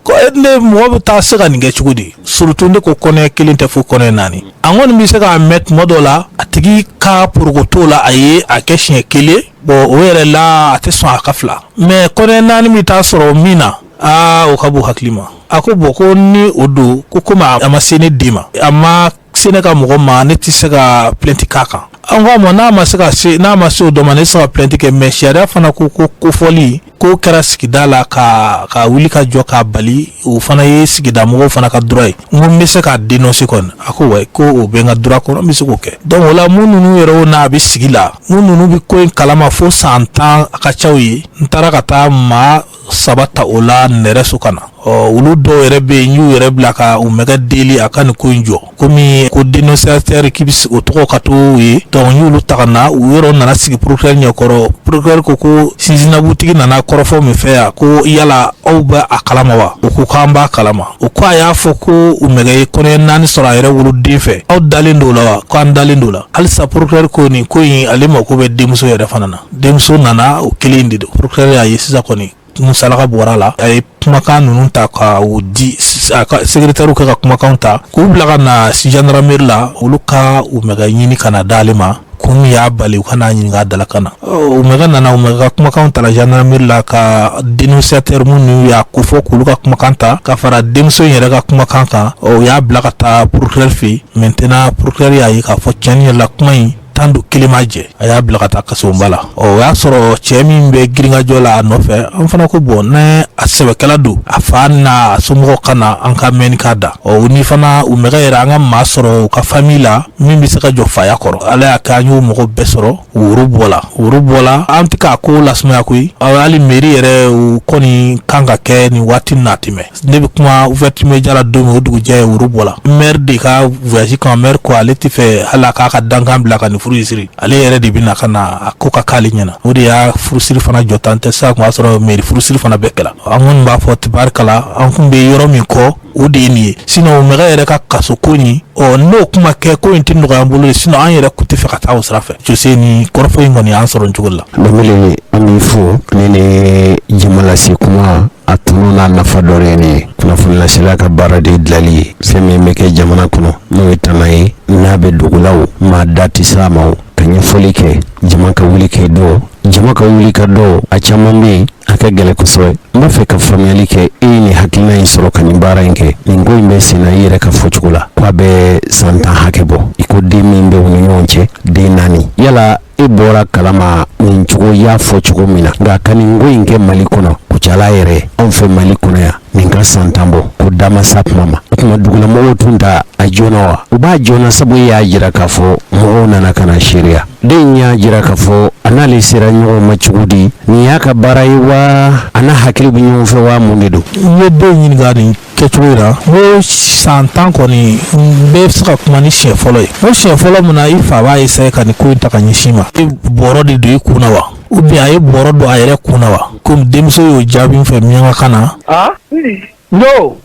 ko ne mɔgɔ bɛ taa se ka nin kɛ cogo di? Surtout ne ko kɔnɛ kelen tɛ, fo kɔnɛ naani. A kɔni bɛ se k'a mɛn tuma dɔ la, a tigi ka porokoto la, a ye a kɛ siɲɛ kelen. Bon, o yɛrɛ la, a tɛ sɔn a ka fila, mais kɔnɛ naani bɛ taa sɔrɔ min na, aa, o ka bon hakili ma. A ko bon, ko ni o don, ko komi a ma se ne den ma, a ma se ne ka mɔgɔ ma, ne tɛ se ka plainte k'a kan. An ko a ma, n'a ma se ka se, n'a ma se o dɔ ma, ne tɛ se ka plainte kɛ. Mais sariya fana ko ko kofɔli ko kɛra sigida la, ka wuli ka jɔ k'a bali, o fana ye sigida mɔgɔw fana ka droit ye. N ko n bɛ se k'a dénoncer kɔni? A ko ouais, ko o bɛ n ka droit kɔnɔ, n bɛ se k'o kɛ. Donc o la, mun ninnu yɛrɛ n'a bɛ sigi la, mun ninnu bɛ ko in kalama fo san 10, a ka ca u ye. N taara ka taa maa saba ta o la nɛrɛso ka na. Ɔ olu dɔw yɛrɛ bɛ yen, n y'u yɛrɛ bila ka u mɛgɛ deli a ka nin ko in jɔ, komi ko dénonciateur k'i bɛ o tɔgɔ ka to ye. Donc n y'olu ta ka na, u yɔrɔ nana sigi procureur ɲɛkɔrɔ. Procureur ko ko sinsinabutigi nana kɔrɔfɔ min fɛ yan, ko yala aw bɛ a kalama wa? O ko k'an b'a kalama. O ko a y'a fɔ ko u mɛgɛ ye kɔnɔ naani sɔrɔ a yɛrɛ woloden fɛ, aw dalen don o la wa? K'an dalen don o la. Halisa procureur ko nin ko in, ale mako bɛ denmuso yɛrɛ fana na. Denmuso nana, o kelen de don. Procureur y'a ye sisan kɔni, musalaka bɔra la, a ye kumakan ninnu ta ka o di a ka secrétaire kɛ ka kumakan ta k'u bila ka na gendarmerie la, olu ka u mɛgɛ ɲini ka na d'ale ma, kun min y'a bali u ka n'a ɲininka a dalakan na. U mɛgɛ nana, u mɛgɛ ka kumakan ta la gendarmerie la, ka dénonciateur minnu y'a kofɔ, k'olu ka kumakan ta ka fara denmuso in yɛrɛ ka kumakan kan. O y'a bila ka taa procureur fɛ yen. Maintenant procureur y'a ye k'a fɔ tiɲɛni yɛrɛ la, kuma in tan don kelen ma jɛ, a y'a bila ka taa kasobonba la. Ɔ o y'a sɔrɔ cɛ min bɛ girinkajɔ la a nɔfɛ, an fana ko bon, ne a sɛbɛkɛla don, a fa n'a somɔgɔw ka na, an ka mɛnni k'a da. Ɔ ni fana u mɛgɛ yɛrɛ, an ka maa sɔrɔ u ka famille la min bɛ se ka jɔ faya kɔrɔ. Ala y'a kɛ an y'o mɔgɔ bɛɛ sɔrɔ. Woro bɔla, woro bɔla, an tɛ k'a ko lasumaya koyi. Hali mairie yɛrɛ, o kɔni kan ka kɛ nin waati n'a tɛmɛ. Ne bɛ kuma ouverture média la don min, o dugujɛ woro bɔla. Maire de ka voyage kama, maire ko ale tɛ fɛ hali a k'a ka dankan bila ka nin furu in siri, ale yɛrɛ de bɛ na ka na a ko ka k'ale ɲɛna. O de y'a furusiri fana jɔ tan tɛ sisan, kun y'a sɔrɔ mairie furusiri fana bɛɛ kɛla. An kɔni b'a fɔ tabarikala, an kun bɛ yɔrɔ min kɔ, o de ye nin ye. Sinon mɛgɛ yɛrɛ ka kaso ko nin, ɔ n'o kuma kɛ, ko in tɛ nɔgɔya an bolo. Sinon an yɛrɛ kun tɛ fɛ ka taa o sira fɛ. Jose, ni kɔrɔfɔ in kɔni y'an sɔrɔ nin cogo la. Danbele, an b'i fo. Ne ni jama lase kuma, a tɔnɔ n'a nafa dɔ ye nin ye. Kunnafoni lasela ka baara de dilanli ye fɛn min bɛ kɛ jamana kɔnɔ, n'o ye tana ye, n'a bɛ dugu la, o maa da tɛ s'a ma, o ka ɲɛfɔli kɛ, jama ka wuli kɛ dɔn, jama ka wuli ka dɔn. A caman bɛ yen, a ka gɛlɛn kosɛbɛ. N b'a fɛ ka faamuyali kɛ, e ye nin hakilina in sɔrɔ ka nin baara in kɛ. Nin ko in bɛ sen na, i yɛrɛ ka fɔcogo la, k'a bɛ san 10 hakɛ bɔ. I ko den min bɛ u ni ɲɔgɔn cɛ, den naani, yala e bɔra kalama nin cogo i y'a fɔ cogo min na? Nka ka nin ko in kɛ Mali kɔnɔ, Kucala yɛrɛ, anw fɛ Mali kɔnɔ yan, nin ka san 10 bɔ, ko da ma sa kuma ma. O tuma dugulamɔgɔw tun ta a joona wa? U b'a joona, sabu e y'a jira k'a fɔ mɔgɔw nana ka na seereya. Den in y'a jira k'a fɔ a n'ale sera ɲɔgɔn ma cogo di? Nin y'a ka baara ye wa, a n'a hakili bɛ ɲɔgɔn fɛ wa, mun de don? N ye den ɲininka nin kɛcogo in na, n ko san 10 kɔni, n bɛ se ka kuma ni siɲɛ fɔlɔ ye. N ko siɲɛ fɔlɔ min na i fa b'a essayer ka nin ko in ta ka ɲɛsin ma, i bɔrɔ de don i kun na wa, ou bien a ye bɔrɔ don a yɛrɛ kun na wa? Komi denmuso y'o jaabi n fɛ miyankakan na. Ah, oui. No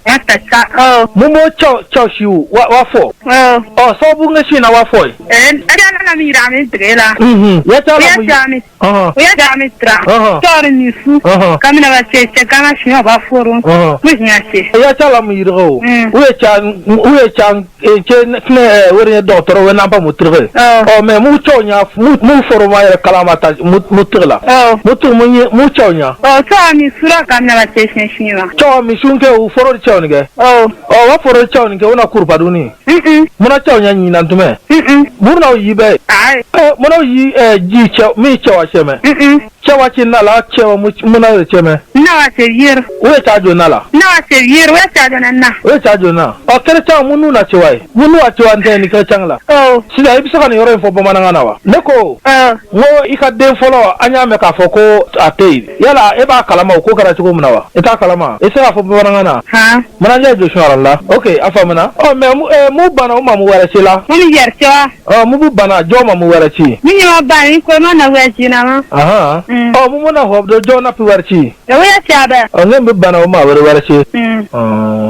mun b'o cɛw siw wa fɔ ɔ sababu bɛ si na wa fɔ ye dɔgɔtɔrɔ n'a ba mu tigɛ ɔ mais mu cɛw ɲa mu fɔrɔma yɛrɛ kalama ta mu tigɛ la mu mu cɛw ɲa cɛw mi sun kɛ u fɔrɔ cɛw nin kɛ ɔ wa fɔrɔ cɛw nin kɛ u na kurubaduni munna cɛw ɲɛ ɲinan tuma mun yi bɛ munna yi ji cɛ min cɛw a cɛmɛ cɛwa ci na la cɛwa munna ye cɛmɛ u ye caa jɔ na la u ye caa jɔ na ɔ chrétien minnu na cewa ye minnu a cewa tɛ ni chrétien la sisan i bɛ se ka nin yɔrɔ in fɔ bamanankan na wa ne ko n ko i ka den fɔlɔ an y'a mɛn k'a fɔ ko a tɛ yen yala e b'a kalama o ko kɛra cogo min na wa i t'a kalama i se k'a fɔ bamanankan na manajɛ jɔ la ok a faamuna ɔ mais mu banna u ma mu wɛrɛ ci la ɔ mu bana jɔn ma mu wɛrɛ ci Min ma ban ni ko ma na wɛrɛ ci na ma. Ahan ɔ mu na hɔ jɔn na pi wɛrɛ ci O ya cɛ ɔ ne bɛ bana o ma wɛrɛ wɛrɛ ci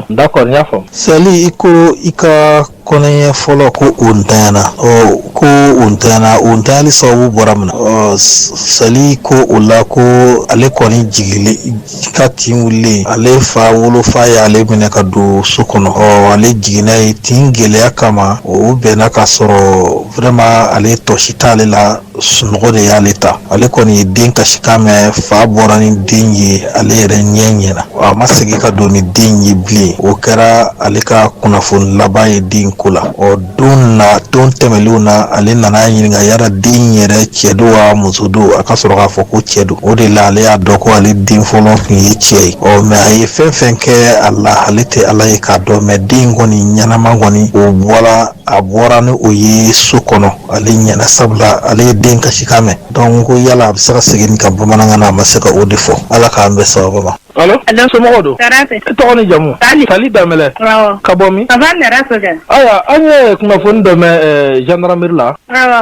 d'accord n y'a faamu. Sali i ko i ka kɔnɔɲɛ fɔlɔ ko o ntanyana ɔ ko o ntanyana o ntanyali sababu bɔra min na ɔ Sali ko o la ko ale kɔni jigilen ka tin wulilen ale fa wolofa y'ale minɛ ka don so kɔnɔ ɔ ale jiginna ye tin gɛlɛya kama o bɛnna ka sɔrɔ vraiment ale tɔsi t'ale la sunɔgɔ de y'ale ta ale kɔni ye den kasikan mɛn fa bɔra ni den ye ale yɛrɛ ɲɛ ɲɛna a ma segin ka don ni den ye bilen o kɛra ale ka kunnafoni laban ye den ko la ɔ don na don tɛmɛlenw na ale nana ɲininka yala den yɛrɛ cɛ don wa muso don a ka sɔrɔ k'a fɔ ko cɛ don o de la ale y'a dɔn ko ale den fɔlɔ tun ye cɛ ye ɔ mais a ye fɛn fɛn kɛ a la ale tɛ ala ye k'a dɔn mais den kɔni ɲɛnama kɔni o bɔra a bɔra ni o ye so kɔnɔ ale ɲɛna sabula ale ye den kasikan mɛn donc ko yala a bɛ se ka segin ka bamanankan na a ma se ka o de fɔ ala k'an bɛn sababa ma. Allo somɔgɔw don e tɔgɔ ni jamu Sali Danbɛlɛ ka bɔ min ayiwa an ye kunnafoni dɔ mɛn gendarmerie la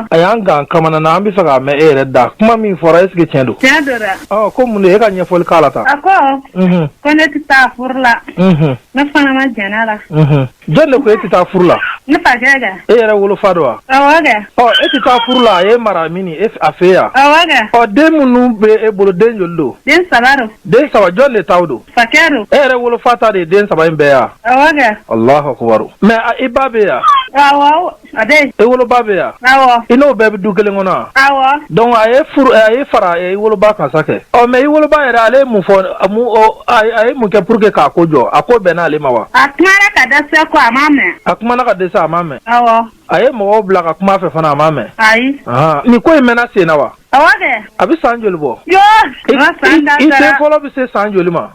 a y'an gan kamana na an bɛ fɛ k'a mɛn e yɛrɛ da kuma min fɔra est-ce que tiɲɛ don tiɲɛ don dɛ ko mun de e ka ɲɛfɔli k'a la tan a ko ko ne tɛ taa furu la ne fana ma jɛn a la jɔn de ko e tɛ taa furu la ne fakɛ kɛ e yɛrɛ wolofa don wa awɔ kɛ ɔ e tɛ taa furu la a ye mara min e a fɛ yan awɔ kɛ ɔ den minnu bɛ e bolo den joli don den saba don den saba jɔn de taw don fakɛ don e yɛrɛ wolofa ta de ye den saba in bɛɛ yan awɔ kɛ Allahu akubaru mais i ba bɛ yan awɔ a bɛ yen e woloba bɛ yan awɔ i n'o bɛɛ bɛ du kelen kɔnɔ wa awɔ donc a ye furu a ye fara i woloba kan sa kɛ ɔ mais i woloba yɛrɛ ale ye mun fɔ a ye mun kɛ pour que k'a ko jɔ a ko bɛnna ale ma wa a kumana ka dɛsɛ ko a ma mɛn a kumana ka dɛsɛ a ma mɛn awɔ a ye mɔgɔw bila ka kuma fɛ fana a ma mɛn ayi nin ko in mɛnna sen na wa awɔ kɛ a bɛ san joli bɔ yoo i den fɔlɔ bɛ se san joli ma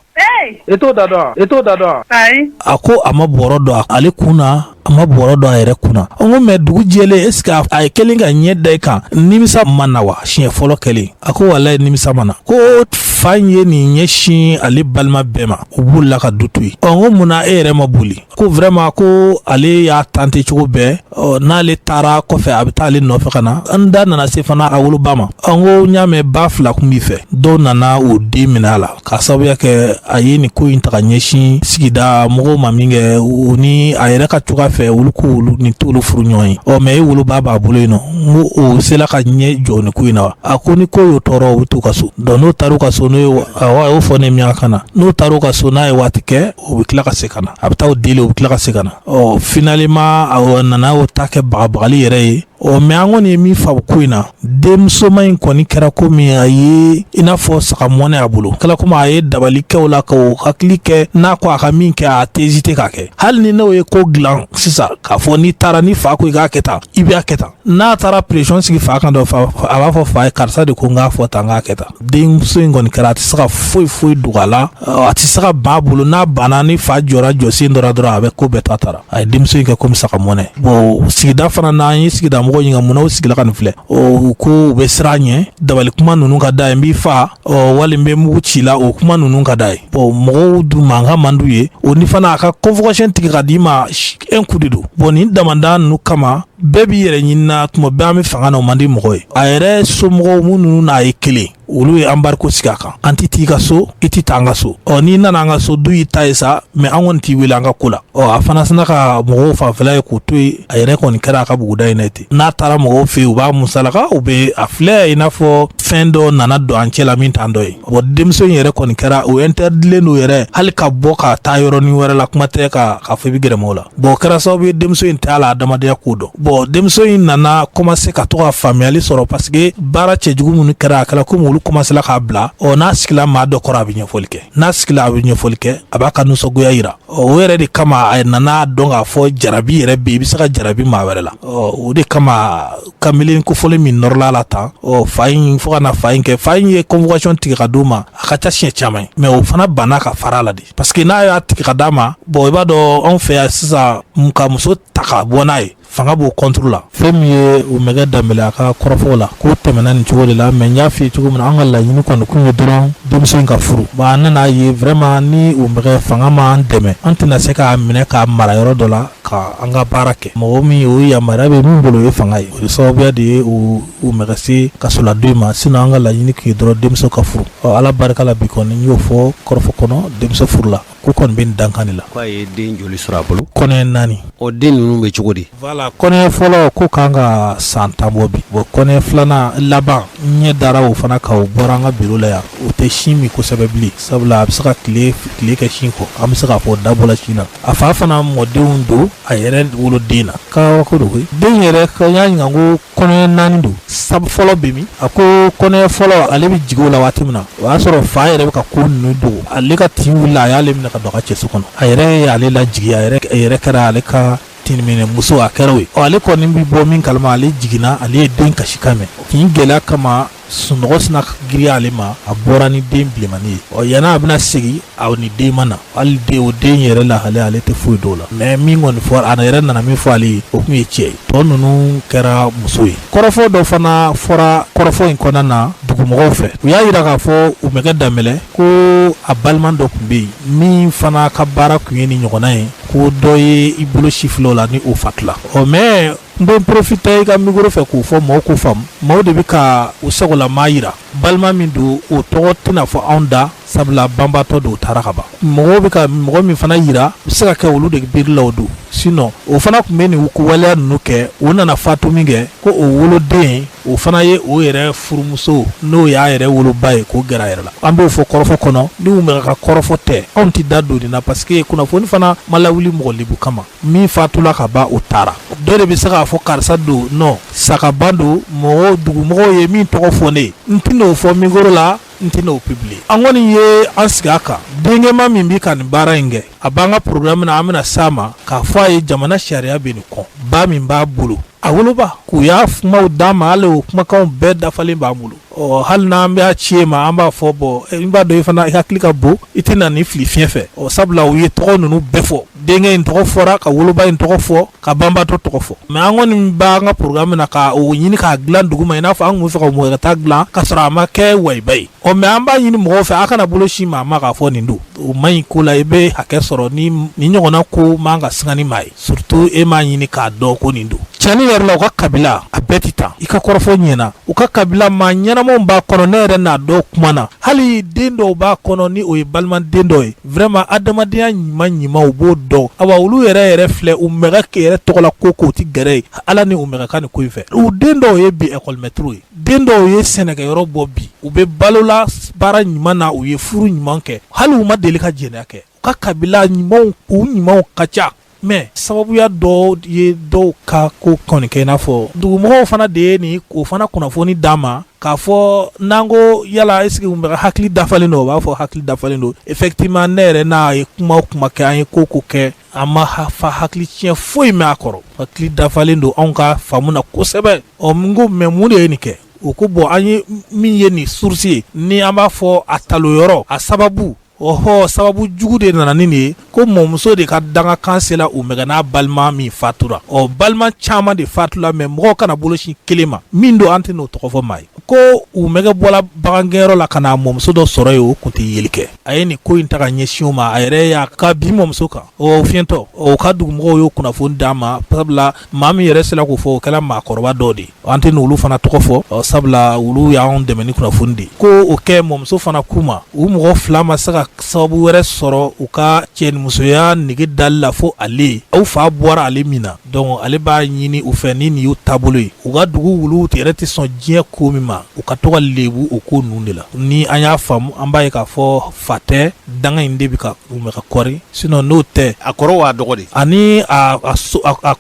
i t'o da dɔn i t'o da dɔn ayi a ko a ma bɔrɔ don ale kun na a ma bɔrɔ don a yɛrɛ kun na n ko mais dugu jɛlen est ce que a ye kelen ka ɲɛ da i kan nimisa ma na wa siɲɛ fɔlɔ kɛlen a ko walayi nimisa ma na ko fa in ye nin ɲɛsin ale balima bɛɛ ma u bolila ka du to yen ɔ n ko mun na e yɛrɛ ma boli ko vraiment ko ale y'a tenter cogo bɛɛ ɔ n'ale taara kɔfɛ a bɛ taa ale nɔfɛ ka na an da nana se fana a woloba ma n ko n y'a mɛn ba fila kun b'i fɛ dɔw nana o den minɛ a la k'a sababuya kɛ a ye nin ko in ta ka ɲɛsin sigida mɔgɔw ma min kɛ o ni a yɛrɛ ka cogoya fɛ olu ko olu nin t'olu furu ɲɔgɔn ye ɔ mais e woloba b'a bolo yen nɔ n ko o sela ka ɲɛ jɔ nin ko in na wa a ko ni ko y'o tɔɔrɔ u bɛ t'u ka so donc n'o taar'u ka so n'o ye awɔ a y'o fɔ ne miyanka na n'o taar'u ka so n'a ye waati kɛ o bɛ tila ka se ka na a bɛ taa o deli o bɛ tila ka se ka na ɔ finalement a nana o ta kɛ bagabagali yɛrɛ ye ɔ mais an kɔni ye min faamu ko in na denmusoman in kɔni kɛra komi a ye i n'a fɔ saga mɔnɛ a bolo kɛra komi a ye dabali kɛ o la k'o hakili kɛ n'a ko a ka min kɛ a tɛ hésiter k'a kɛ hali ni n'o ye ko dilan sisan k'a fɔ n'i taara ni fa ko i k'a kɛ tan i b'a kɛ tan n'a taara pression sigi fa kan dɔ fa a b'a fɔ fa ye karisa de ko n k'a fɔ tan n k'a kɛ tan denmuso in kɔni kɛra a tɛ se ka foyi foyi dogo a la a tɛ se ka ban a bolo n'a banna ni fa jɔra jɔsen dɔ la dɔrɔn a bɛ ko bɛɛ ta taara a ye denmuso in kɛ komi saga mɔnɛ bon sigida fana n'an ye sigida mɔgɔw ɲininka munna u sigila ka nin filɛ u ko u bɛ siran ɲɛ dabali kuma ninnu ka d'a ye n b'i fa wali n bɛ mugu ci la o kuma ninnu ka d'a ye bon mɔgɔw dun mankan man d'u ye o ni fana a ka convocation tigɛ ka d'i ma un coup de don bon nin damanda ninnu kama Bɛɛ b'i yɛrɛ ɲini na, tuma bɛɛ an bɛ fanga na, o man di mɔgɔ ye. A yɛrɛ somɔgɔw minnu n'a ye kelen, olu ye embargo sigi a kan. An tɛ t'i ka so, i tɛ taa an ka so. Ɔ n'i nana an ka so, du y'i ta ye sa, mais an kɔni t'i wele an ka ko la. Ɔ a fana sina ka mɔgɔw fanfɛla ye k'o to yen. A yɛrɛ kɔni kɛra a ka buguda in na ten. N'a taara mɔgɔw fɛ yen, u b'a musalaka, u bɛ a filɛ i n'a fɔ fɛn dɔ nana don an cɛ la min t'an dɔ ye. Bon, denmuso in yɛrɛ kɔni kɛra o interdilen don yɛrɛ hali ka bɔ ka taa yɔrɔnin wɛrɛ la, kuma tɛ ka k'a fɔ i bɛ gɛrɛ mɔgɔw la. Bon, o kɛra sababu ye denmuso in tɛ a la adamadenya ko dɔn. Bon, denmuso in nana commencer ka to ka faamuyali sɔrɔ, parce que baara cɛjugu minnu kɛra, a kɛra komi olu commencer la k'a bila. Ɔ n'a sigila maa dɔ kɔrɔ, a bɛ ɲɛfɔli kɛ. N'a sigila, a bɛ ɲɛfɔli kɛ, a b'a ka nisɔngoya yira. Ɔ o yɛrɛ de kama a nana dɔn k'a fɔ jarabi yɛrɛ bɛ yen, i bɛ se ka jarabi maa wɛrɛ la. Ɔ o de kama kamalen kofɔlen min nɔrɔla la tan. Ɔ fa in, fo ka na fa in kɛ, fa in ye convocation tigɛ ka d'o ma, a ka ca siɲɛ caman ye, mais o fana banna ka fara a la de, parce que n'a y'a tigɛ ka d'a ma, bon, i b'a dɔn anw fɛ yan sisan, ka muso ta ka bɔ n'a ye, fanga b'o contre la. Fɛn min ye o mɛgɛ Danbɛlɛ a ka kɔrɔfɔw la, k'o tɛmɛna nin cogo de la. Mais n y'a f'i ye cogo min na, an ka laɲini kɔni kun ye dɔrɔn denmuso in ka furu. Bon, an nana ye vraiment ni o mɛgɛ fanga m'an dɛmɛ, an tɛna se k'a minɛ k'a mara yɔrɔ dɔ la ka an ka baara kɛ. Mɔgɔ min o yamaruya bɛ min bolo, o ye fanga ye. O ye sababuya de ye o mɛgɛ se kasoladon ma. Sinon an ka laɲini kun ye dɔrɔn denmuso ka furu. Ɔ Ala barika la, bi kɔni n y'o fɔ kɔrɔfɔ kɔnɔ, denmuso furula. Ko kɔni bɛ nin dankan de la. K'a ye den joli sɔrɔ a bolo? Kɔnɛ 4. O den ninnu bɛ cogo di? Voilà, kɔnɛ fɔlɔ ko kan ka san 10 bɔ bi. Bon, kɔnɛ filanan laban, n ɲɛ dara o fana kan, o bɔra an ka bureau la yan. O tɛ sin min kosɛbɛ bilen, sabula a bɛ se ka tile tile kɛ sin kɔ. An bɛ se k'a fɔ dabɔla sin na. A fa fana mɔdenw don a yɛrɛ woloden na. Kabako don koyi. Den yɛrɛ, n y'a ɲininka ko kɔnɔɲɛ 4 don, sabu fɔlɔ bɛ min? A ko kɔnɔɲɛ fɔlɔ, ale bɛ jigin o la waati min na, o y'a sɔrɔ fa yɛrɛ bɛ ka ko ninnu dogo. Ale ka tin wulila, a y'ale minɛ ka don a ka cɛso kɔnɔ. A yɛrɛ y'ale lajigin, a yɛrɛ kɛra ale ka tinminɛ muso, a kɛra o ye. Ɔ ale kɔni bɛ bɔ min kalama, ale jiginna, ale ye den kasikan mɛn. Tin gɛlɛya kama, sunɔgɔ sina girinya ale ma, a bɔra ni den bilenmannin ye. Ɔ yanni a bɛna segin, a ni den ma na. Hali den, o den yɛrɛ lahalaya, ale tɛ foyi dɔn o la. Mais min kɔni fɔ, a yɛrɛ nana min fɔ ale ye, o tun ye cɛ ye, tɔ ninnu kɛra muso ye. Kɔrɔfɔ dɔ fana fɔra kɔrɔfɔ in kɔnɔna na dugumɔgɔw fɛ. U y'a jira k'a fɔ u mɛgɛ Danbɛlɛ ko a balima dɔ tun bɛ yen min fana ka baara tun ye nin ɲɔgɔnna ye, ko dɔ ye i bolo sifilɛ o la ni o fatula. Ɔ mais n bɛ profiter i ka micro fɛ k'o fɔ maaw k'o faamu. Maaw de bɛ ka u sagolamaa jira. Balima min don, o tɔgɔ tɛna fɔ anw da, sabula banbatɔ don, taara ka ban. Mɔgɔw bɛ ka mɔgɔ min fana jira, bɛ se ka kɛ olu de birila o don. Sinon o fana tun bɛ nin waleya ninnu kɛ. O nana fatu min kɛ, ko o woloden, o fana ye o yɛrɛ furumuso, n'o y'a yɛrɛ woloba ye, k'o gɛrɛ a yɛrɛ la. An b'o fɔ kɔrɔfɔ kɔnɔ. Ni u bɛ ka kɔrɔfɔ tɛ, anw tɛ da don nin na, parce que kunnafoni fana ma lawuli mɔgɔ lebu kama. Min fatula ka ban, o taara. Dɔ de bɛ se k'a fɔ karisa don, non, sakaban don. Mɔgɔw, dugumɔgɔw ye min tɔgɔ fɔ ne ye, n tɛn'o fɔ micro la, n tɛn'o publier. An kɔni ye an sigi a kan. Denkɛma min bɛ ka nin baara in kɛ, a b'an ka programme na, an bɛna s'a ma k'a fɔ a ye jamana sariya bɛ nin kɔn. Ba min b'a bolo, a woloba, k'u y'a kumaw d'a ma, hali o kumakanw bɛɛ dafalen b'an bolo. Ɔ hali n'an b'a ci e ma, an b'a fɔ bon, n b'a dɔn i fana i hakili ka bon, i tɛna nin fili fiɲɛ fɛ. Ɔ sabula u ye tɔgɔ ninnu bɛɛ fɔ, denkɛ in tɔgɔ fɔra, ka woloba in tɔgɔ fɔ, ka banbatɔ tɔgɔ fɔ. Mais an kɔni b'an ka programme na ka o ɲini k'a dilan dugu ma, i n'a fɔ an tun bɛ fɛ ka mɔgɔ wɛrɛ ta dilan ka sɔrɔ a ma kɛ wayiba ye. Ɔ mais an b'a ɲini mɔgɔw fɛ, a kana bolo sin maa ma k'a fɔ nin don. O man ɲi ko la. I bɛ hakɛ sɔrɔ ni nin ɲɔgɔnna ko man ka siga ni maa ye, surtout e m'a ɲini k'a dɔn ko nin don. Cɛnni yɛrɛ la, u ka kabila a bɛɛ tɛ tan. I ka kɔrɔfɔ ɲɛna, u ka kabila maa ɲɛnamaw b'a kɔnɔ. Ne yɛrɛ n'a dɔw kuma na, hali den dɔw b'a kɔnɔ ni o ye balimaden dɔw ye. Vraiment, adamadenya ɲuman ɲuman, u b'o dɔn. Awa olu yɛrɛ yɛrɛ filɛ, u mɛgɛ yɛrɛ tɔgɔ la ko k'o tɛ gɛrɛ ye Ala ni u mɛgɛ ka nin ko in fɛ. U den dɔw ye bi école maître ye, den dɔw ye sɛnɛkɛyɔrɔ bɔ bi, u bɛ balola baara ɲuman na, u ye furu ɲuman kɛ, hali u ma deli ka jɛnɛya kɛ. U ka kabila ɲumanw, u ɲumanw ka ca. Mais sababuya dɔw ye dɔw ka ko kɔni kɛ, i n'a fɔ dugumɔgɔw fana de ye nin o fana kunnafoni d'a ma k'a fɔ n'an ko yala est-ce que u bɛ hakili dafalen don, u b'a fɔ hakili dafalen don. Effectivement, ne yɛrɛ n'a ye kuma o kuma kɛ, an ye ko ko kɛ, an ma fa hakili tiɲɛ foyi mɛn a kɔrɔ. Hakili dafalen don anw ka faamu na kosɛbɛ. Ɔ n ko mais mun de ye nin kɛ? O ko bon, an ye min ye nin source ye, ni an b'a fɔ a talo yɔrɔ, a sababu Ɔhɔ, sababu jugu de nana ni nin ye, ko mɔmuso de ka dangakan sera u mɛgɛ n'a balima min fatura. Ɔ, balima caman de fatula, mais mɔgɔw kana bolo sin kelen ma min don, an tɛ n'o tɔgɔ fɔ maa ye. Ko u mɛgɛ bɔla bagangɛnyɔrɔ la ka na mɔmuso dɔ sɔrɔ yen, o tun tɛ yeli kɛ. A ye nin ko in ta ka ɲɛsin o ma, a yɛrɛ y'a ka bin mɔmuso kan. O fiɲɛtɔ, o ka dugumɔgɔw y'o kunnafoni d'a ma, sabula maa min yɛrɛ sera k'o fɔ, o kɛra maakɔrɔba dɔw de ye. An tɛ n'olu fana tɔgɔ fɔ, sabula olu y'anw dɛmɛ ni kunnafoni de ye. Ko o kɛ mɔmuso fana k'u ma, u mɔgɔ fila ma se ka sababu wɛrɛ sɔrɔ u ka cɛnimusoya nege dali la fo ale. Aw fa bɔra ale min na, donc ale b'a ɲini u fɛ, ni nin y'u taabolo ye, u ka dugu wuluw yɛrɛ tɛ sɔn diɲɛ ko min ma, u ka to ka lebu o ko ninnu de la. Ni an y'a faamu, an b'a ye k'a fɔ fa tɛ danga in de bɛ ka u mɛgɛ kɔri, sinon n'o tɛ. A kɔrɔ wa dɔgɔ de. Ani a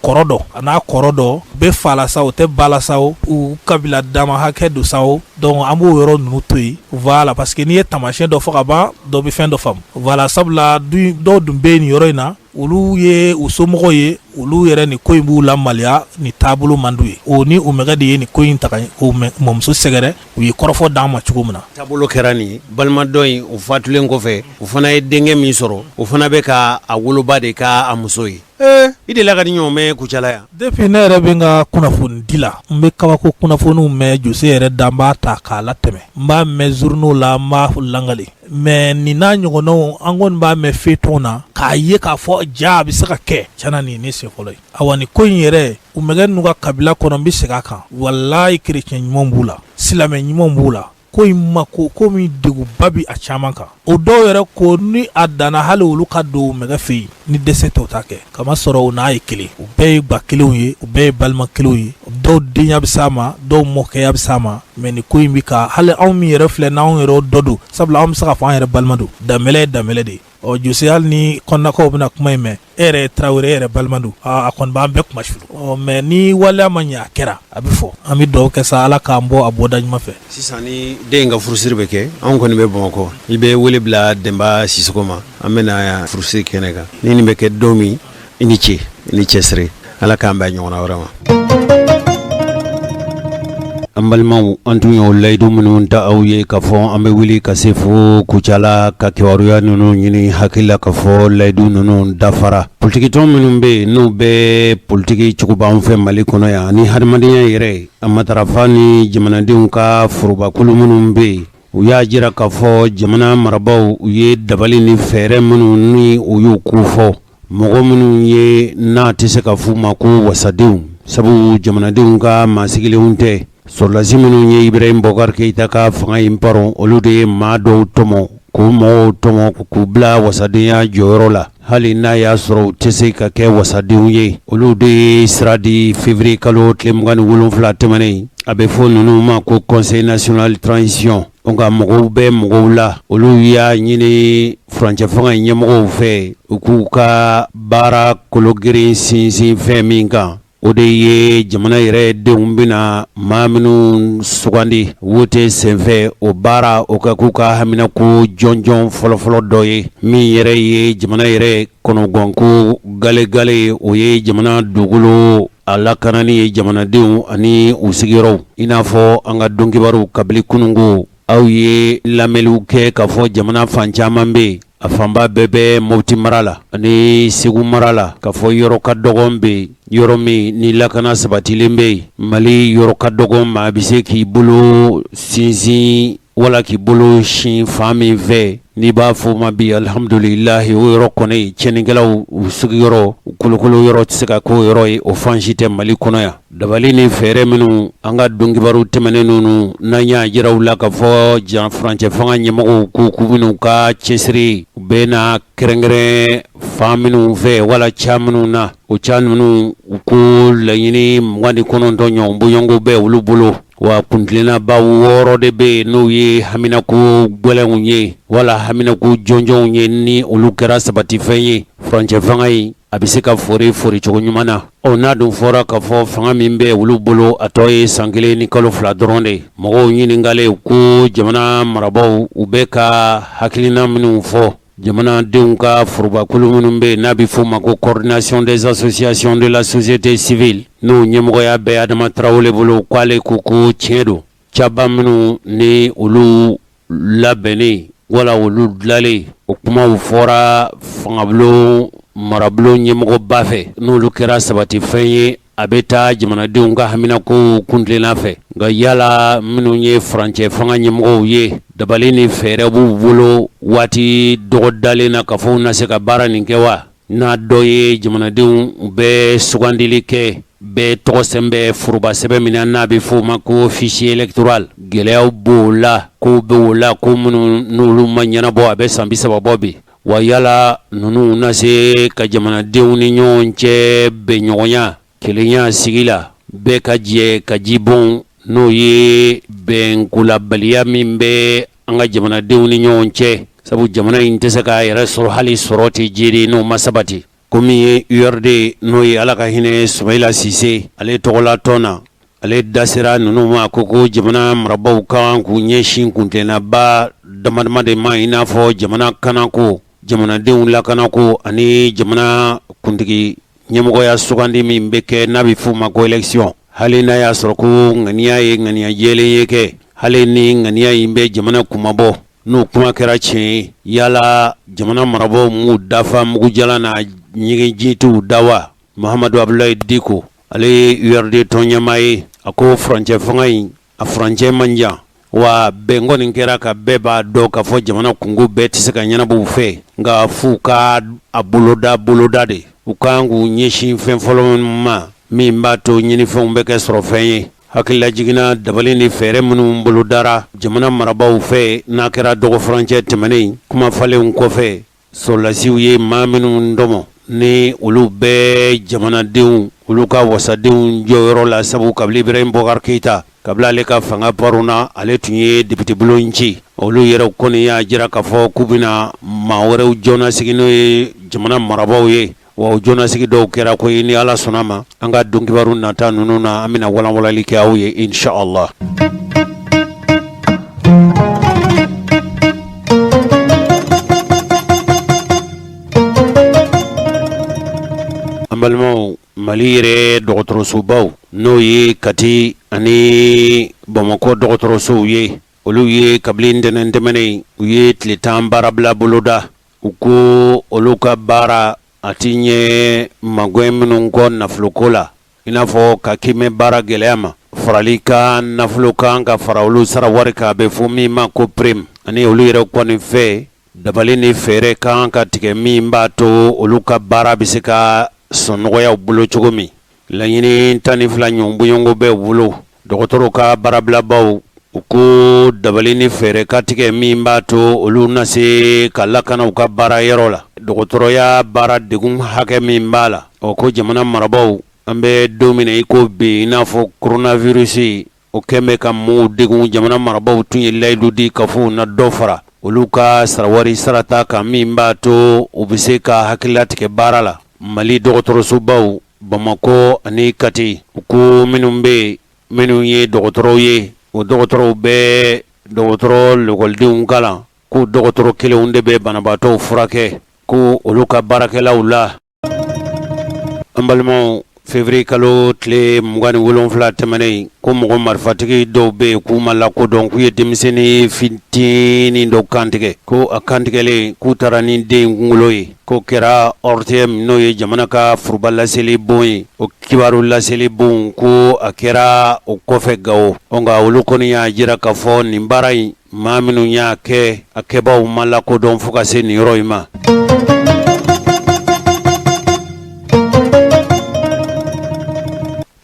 kɔrɔ dɔ, a n'a kɔrɔ dɔ bɛ fa la sa, o tɛ ba la sa, u kabila dama hakɛ don sa. Donc an b'o yɔrɔ ninnu to yen, voilà, parce que n'i ye taamasiyɛn dɔ fɔ ka ban, dɔ bɛ fɛn dɔ faamu, voilà, sabula dɔw dun bɛ nin yɔrɔ in na, olu ye u somɔgɔw ye, olu yɛrɛ nin ko in b'u lamaloya, ni taabolo man d'u ye. O ni u mɛgɛ de ye nin ko in ta k'o mɔmuso sɛgɛrɛ, u ye kɔrɔfɔ d'an ma cogo min na. Taabolo kɛra nin ye, balima dɔ in, o fatulen kɔfɛ, o fana ye denkɛ min sɔrɔ, o fana bɛ ka a woloba de k'a muso ye. Ee, i delila ka nin ɲɔgɔn mɛn Kucala yan? Depuis ne yɛrɛ bɛ n ka kunnafoni di la, n bɛ kabako kunnafoniw mɛn Jose yɛrɛ da, n b'a ta k'a latɛmɛ, n b'a mɛn journaux la, n b'a langali, mais nin n'a ɲɔgɔnnaw, an kɔni b'a mɛn feuilleton na k'a ye k'a fɔ ja a bɛ se ka kɛ. Tiɲɛna, nin ye ne siɲɛ fɔlɔ ye. Awa, nin ko in yɛrɛ, u mɛgɛ n'u ka kabila kɔnɔ, n bɛ segin a kan, walayi, kerecɛn ɲumanw b'u la, silamɛ ɲumanw b'u la. Ko in ma ko ko min degunba bɛ a caman kan. O dɔw yɛrɛ ko ni a danna hali olu ka don mɛgɛ fɛ yen, ni dɛsɛ tɛ, u t'a kɛ, kamasɔrɔ u n'a ye kelen, u bɛɛ ye ba kelenw ye, u bɛɛ ye balima kelenw ye. Dɔw denya bɛ s'a ma, dɔw mɔkɛya bɛ s'a ma. Mais nin ko in bɛ ka hali anw min yɛrɛ filɛ, n'anw yɛrɛ dɔ don, sabula anw bɛ se k'a fɔ an yɛrɛ balima don. Danbɛlɛ ye danbɛlɛ de ye. Ɔ Jose, hali ni kɔnɔnakaw bɛna kuma in mɛn, e yɛrɛ ye Tarawele, e yɛrɛ balima don, a kɔni b'an bɛɛ kunmasuuli. Ɔ mais ni waleya ma ɲɛ, a kɛra, a bɛ fɔ. An bɛ dugawu kɛ sa, Ala k'an bɔ a bɔda ɲuman fɛ. Sisan ni den in ka furusiri bɛ kɛ, anw kɔni bɛ Bamakɔ, i bɛ wele bila Denba Sisoko ma, an bɛ na furusiri kɛnɛ kan. Ni nin bɛ kɛ don min, i ni ce, i ni cɛsiri. Ala k'an bɛn ɲɔgɔnna wɛrɛ ma. An balimaw, an tun y'o layidu minnu ta aw ye k'a fɔ an bɛ wuli ka se fo Kucala ka kibaruya ninnu ɲini, hakili la k'a fɔ layidu ninnu dafara. Politikitɔn minnu bɛ yen, n'u bɛ politiki cogo b'an fɛ Mali kɔnɔ yan, ani hadamadenya yɛrɛ a matarafa ni jamanadenw ka forobakulu minnu bɛ yen, u y'a jira k'a fɔ jamana marabaaw, u ye dabali ni fɛɛrɛ minnu ni u y'u kofɔ mɔgɔ minnu ye, n'a tɛ se ka f'u ma ko wasadenw, sabu jamanadenw ka maasigilenw tɛ. Sɔrɔdasi minnu ye Ibrahim Boubacar Keïta ka fanga in paron, olu de ye maa dɔw tɔmɔ, k'u mɔgɔw tɔmɔ k'u bila wasadenya jɔyɔrɔ la, hali n'a y'a sɔrɔ u tɛ se ka kɛ wasadenw ye. Olu de ye sira di février kalo tile 27 tɛmɛnen. A bɛ fɔ ninnu ma ko Conseil national transition. Nka mɔgɔw bɛ mɔgɔw la, olu y'a ɲini furancɛ fanga in ɲɛmɔgɔw fɛ, u k'u ka baara kologirin sinsin fɛn min kan, o de ye jamana yɛrɛ denw bɛna maa minnu sugandi wote senfɛ, o baara o ka k'u ka haminako jɔnjɔn fɔlɔfɔlɔ dɔ ye. Min yɛrɛ ye jamana yɛrɛ kɔnɔganko galegale ye, o ye jamana dugukolo a lakanani ye, jamanadenw ani u sigiyɔrɔw. I n'a fɔ an ka donkibaru kabini kununko, aw ye lamɛnliw kɛ k'a fɔ jamana fan caman bɛ yen, a fanba bɛɛ bɛ Mopti mara la ani Segu mara la, k'a fɔ yɔrɔ ka dɔgɔn bɛ yen, yɔrɔ min ni lakana sabatilen bɛ yen. Mali yɔrɔ ka dɔgɔn, maa bɛ se k'i bolo sinsin wala k'i bolo sin fan min fɛ, n'i b'a fɔ o ma bi alihamudulilahi, o yɔrɔ kɔni tiɲɛnikɛlaw u sigiyɔrɔ, u kolokolo yɔrɔ tɛ se ka k'o yɔrɔ ye, o fan si tɛ Mali kɔnɔ yan. Dabali ni fɛɛrɛ minnu an ka donkibaru tɛmɛnen ninnu n'an y'a jira u la k'a fɔ jan furancɛ fanga ɲɛmɔgɔw ko k'u bɛn'u ka cɛsiri, u bɛna kɛrɛnkɛrɛn fan minnu fɛ wala ca minnu na, o ca ninnu, u ko laɲini 29 ɲɔgɔn bɔɲɔgɔnko bɛ olu bolo. Wa kuntilennaba 6 de bɛ yen, n'o ye haminako gɛlɛnw ye wala haminako jɔnjɔnw ye, ni olu kɛra sabatifɛn ye, furancɛ fanga in a bɛ se ka fori fori cogo ɲuman na. Ɔ n'a dun fɔra k'a fɔ fanga min bɛ olu bolo, a tɔ ye san 1 ni kalo 2 dɔrɔn de ye. Mɔgɔw ɲininkalen ko jamana marabaaw, u bɛ ka hakilina minnu fɔ, jamanadenw ka forobakulu minnu bɛ yen, n'a bɛ f'o ma ko coordination des associations de la société civile, n'o ɲɛmɔgɔya bɛ Adama Tarawele bolo, k'ale ko ko tiɲɛ don, caba minnu ni olu labɛnnen Wala olu dilanlen o kumaw fɔra fangabulon marabulon ɲɛmɔgɔba fɛ n'olu kɛra sabatifɛn ye a bɛ taa jamanadenw ka haminako kuntilenna fɛ nka yala minnu ye furancɛ fanga ɲɛmɔgɔw ye dabali ni fɛɛrɛ b'u bolo waati dɔgɔdalen na k'a fɔ u na se ka baara nin kɛ wa n'a dɔ ye jamanadenw bɛ sugandili kɛ bɛɛ tɔgɔ sɛbɛn bɛ foroba sɛbɛn min na n'a bɛ f'o ma ko fichier électoral gɛlɛyaw b'o la ko b'o la ko minnu n'olu ma ɲɛnabɔ a bɛ san 30 bɔ bi wa yala ninnu na se ka jamanadenw ni ɲɔgɔn cɛ bɛnɲɔgɔnya kelenya sigi la bɛɛ ka jɛ ka ji bɔn n'o ye bɛnkolabaliya min bɛ an ka jamanadenw ni ɲɔgɔn cɛ sabu jamana in tɛ se k'a yɛrɛ sɔrɔ hali sɔrɔ tɛ jiri n'o ma sabati ko min ye URD n'o ye Ala ka hinɛ Sumayila Sise ale tɔgɔla tɔn na ale da sera ninnu ma ko ko jamana marabaaw kan k'u ɲɛsin kuntilennaba damadama de ma i n'a fɔ jamana kanako jamanadenw lakanako ani jamana kuntigi ɲɛmɔgɔya sugandi min bɛ kɛ n'a bɛ f'o ma ko élection hali n'a y'a sɔrɔ ko ŋaniya ye ŋaniya jɛlen ye kɛ hali ni ŋaniya in bɛ jamana kunmabɔ n'o kuma kɛra tiɲɛ ye yala jamana marabaaw m'u dafa mugujalan na ɲigin t'u da wa Mahamadu Abudulayi Diko ale ye URD tɔn ɲɛmaa ye a ko furancɛ fanga in a furancɛ man jan wa bɛn kɔni kɛra ka bɛɛ b'a dɔn k'a fɔ jamana kunko bɛɛ tɛ se ka ɲɛnabɔ u fɛ nka f'u ka a boloda boloda de u kan k'u ɲɛsin fɛn fɔlɔ ma min b'a to ɲinifɛnw bɛ kɛ sɔrɔfɛn ye hakililajigin na dabali ni fɛɛrɛ minnu bolodara jamana marabaaw fɛ n'a kɛra dɔgɔfurancɛ tɛmɛnen kuma falenw kɔfɛ sɔrɔdasiw ye maa minnu tɔmɔ ni olu bɛ jamanadenw olu ka wasadenw jɔyɔrɔ la sabu kabini Ibrahim Boubacar Keita kabini ale ka fanga paronna ale tun ye depitebulon in ci olu yɛrɛ kɔni y'a jira k'a fɔ k'u bɛna maa wɛrɛw jɔnasigi n'o ye jamana marabaaw ye wa o jɔnasigi dɔw kɛra ko ni Ala sɔnna ma an ka donkibaru nata ninnu na an bɛna walanwalali kɛ aw ye inshallah. An balimaw Mali yɛrɛ dɔgɔtɔrɔsobaw n'o ye Kati ani Bamakɔ dɔgɔtɔrɔsow ye olu ye kabini ntɛnɛn tɛmɛnen u ye tile 10 baarabila boloda U ko olu ka baara a tɛ ɲɛ magɛn minnu kɔ nafoloko la i n'a fɔ ka kiimɛ baara gɛlɛya ma farali ka nafolo kan ka fara olu sara wari kan a bɛ fɔ min ma ko prime ani olu yɛrɛ kɔni fɛ dabali ni fɛɛrɛ kan ka tigɛ min b'a to olu ka baara bɛ se ka sɔn nɔgɔya u bolo cogo min Laɲini 12 ɲɔgɔn bɔɲɔgɔnko bɛ u bolo dɔgɔtɔrɔw ka baarabilabaw u ko dabali ni fɛɛrɛ ka tigɛ min b'a to olu na se ka lakana u ka baara yɔrɔ la dɔgɔtɔrɔya baara degun hakɛ min b'a la o ko jamana marabaaw an bɛ don min na i ko bi i n'a fɔ coronavirus o kɛlen bɛ ka mɔgɔw degun jamana marabaaw tun ye layidu di k'a fɔ u na dɔ fara olu ka sarawari sarata kan min b'a to u bɛ se ka hakililatigɛ baara la Mali dɔgɔtɔrɔsobaw Bamakɔ ani Kati u ko minnu bɛ yen minnu ye dɔgɔtɔrɔw ye o dɔgɔtɔrɔw bɛ dɔgɔtɔrɔ lakɔlidenw kalan ko dɔgɔtɔrɔ kelenw de bɛ banabaatɔw furakɛ ko olu ka baarakɛlaw la An balimaw février kalo tile 27 tɛmɛnen ko mɔgɔ marifatigi dɔw bɛ yen k'u ma lakodɔn k'u ye denmisɛnnin fitinin dɔ kantigɛ ko a kantigɛlen k'u taara ni den kunkolo ye k'o kɛra ORTM n'o ye jamana ka foroba laseli bon ye o kibaru laseli bon ko a kɛra o kɔfɛ Gawo nka olu kɔni y'a jira k'a fɔ nin baara in Maa minnu y'a kɛ a kɛbaaw ma lakodɔn fo ka se nin yɔrɔ in ma.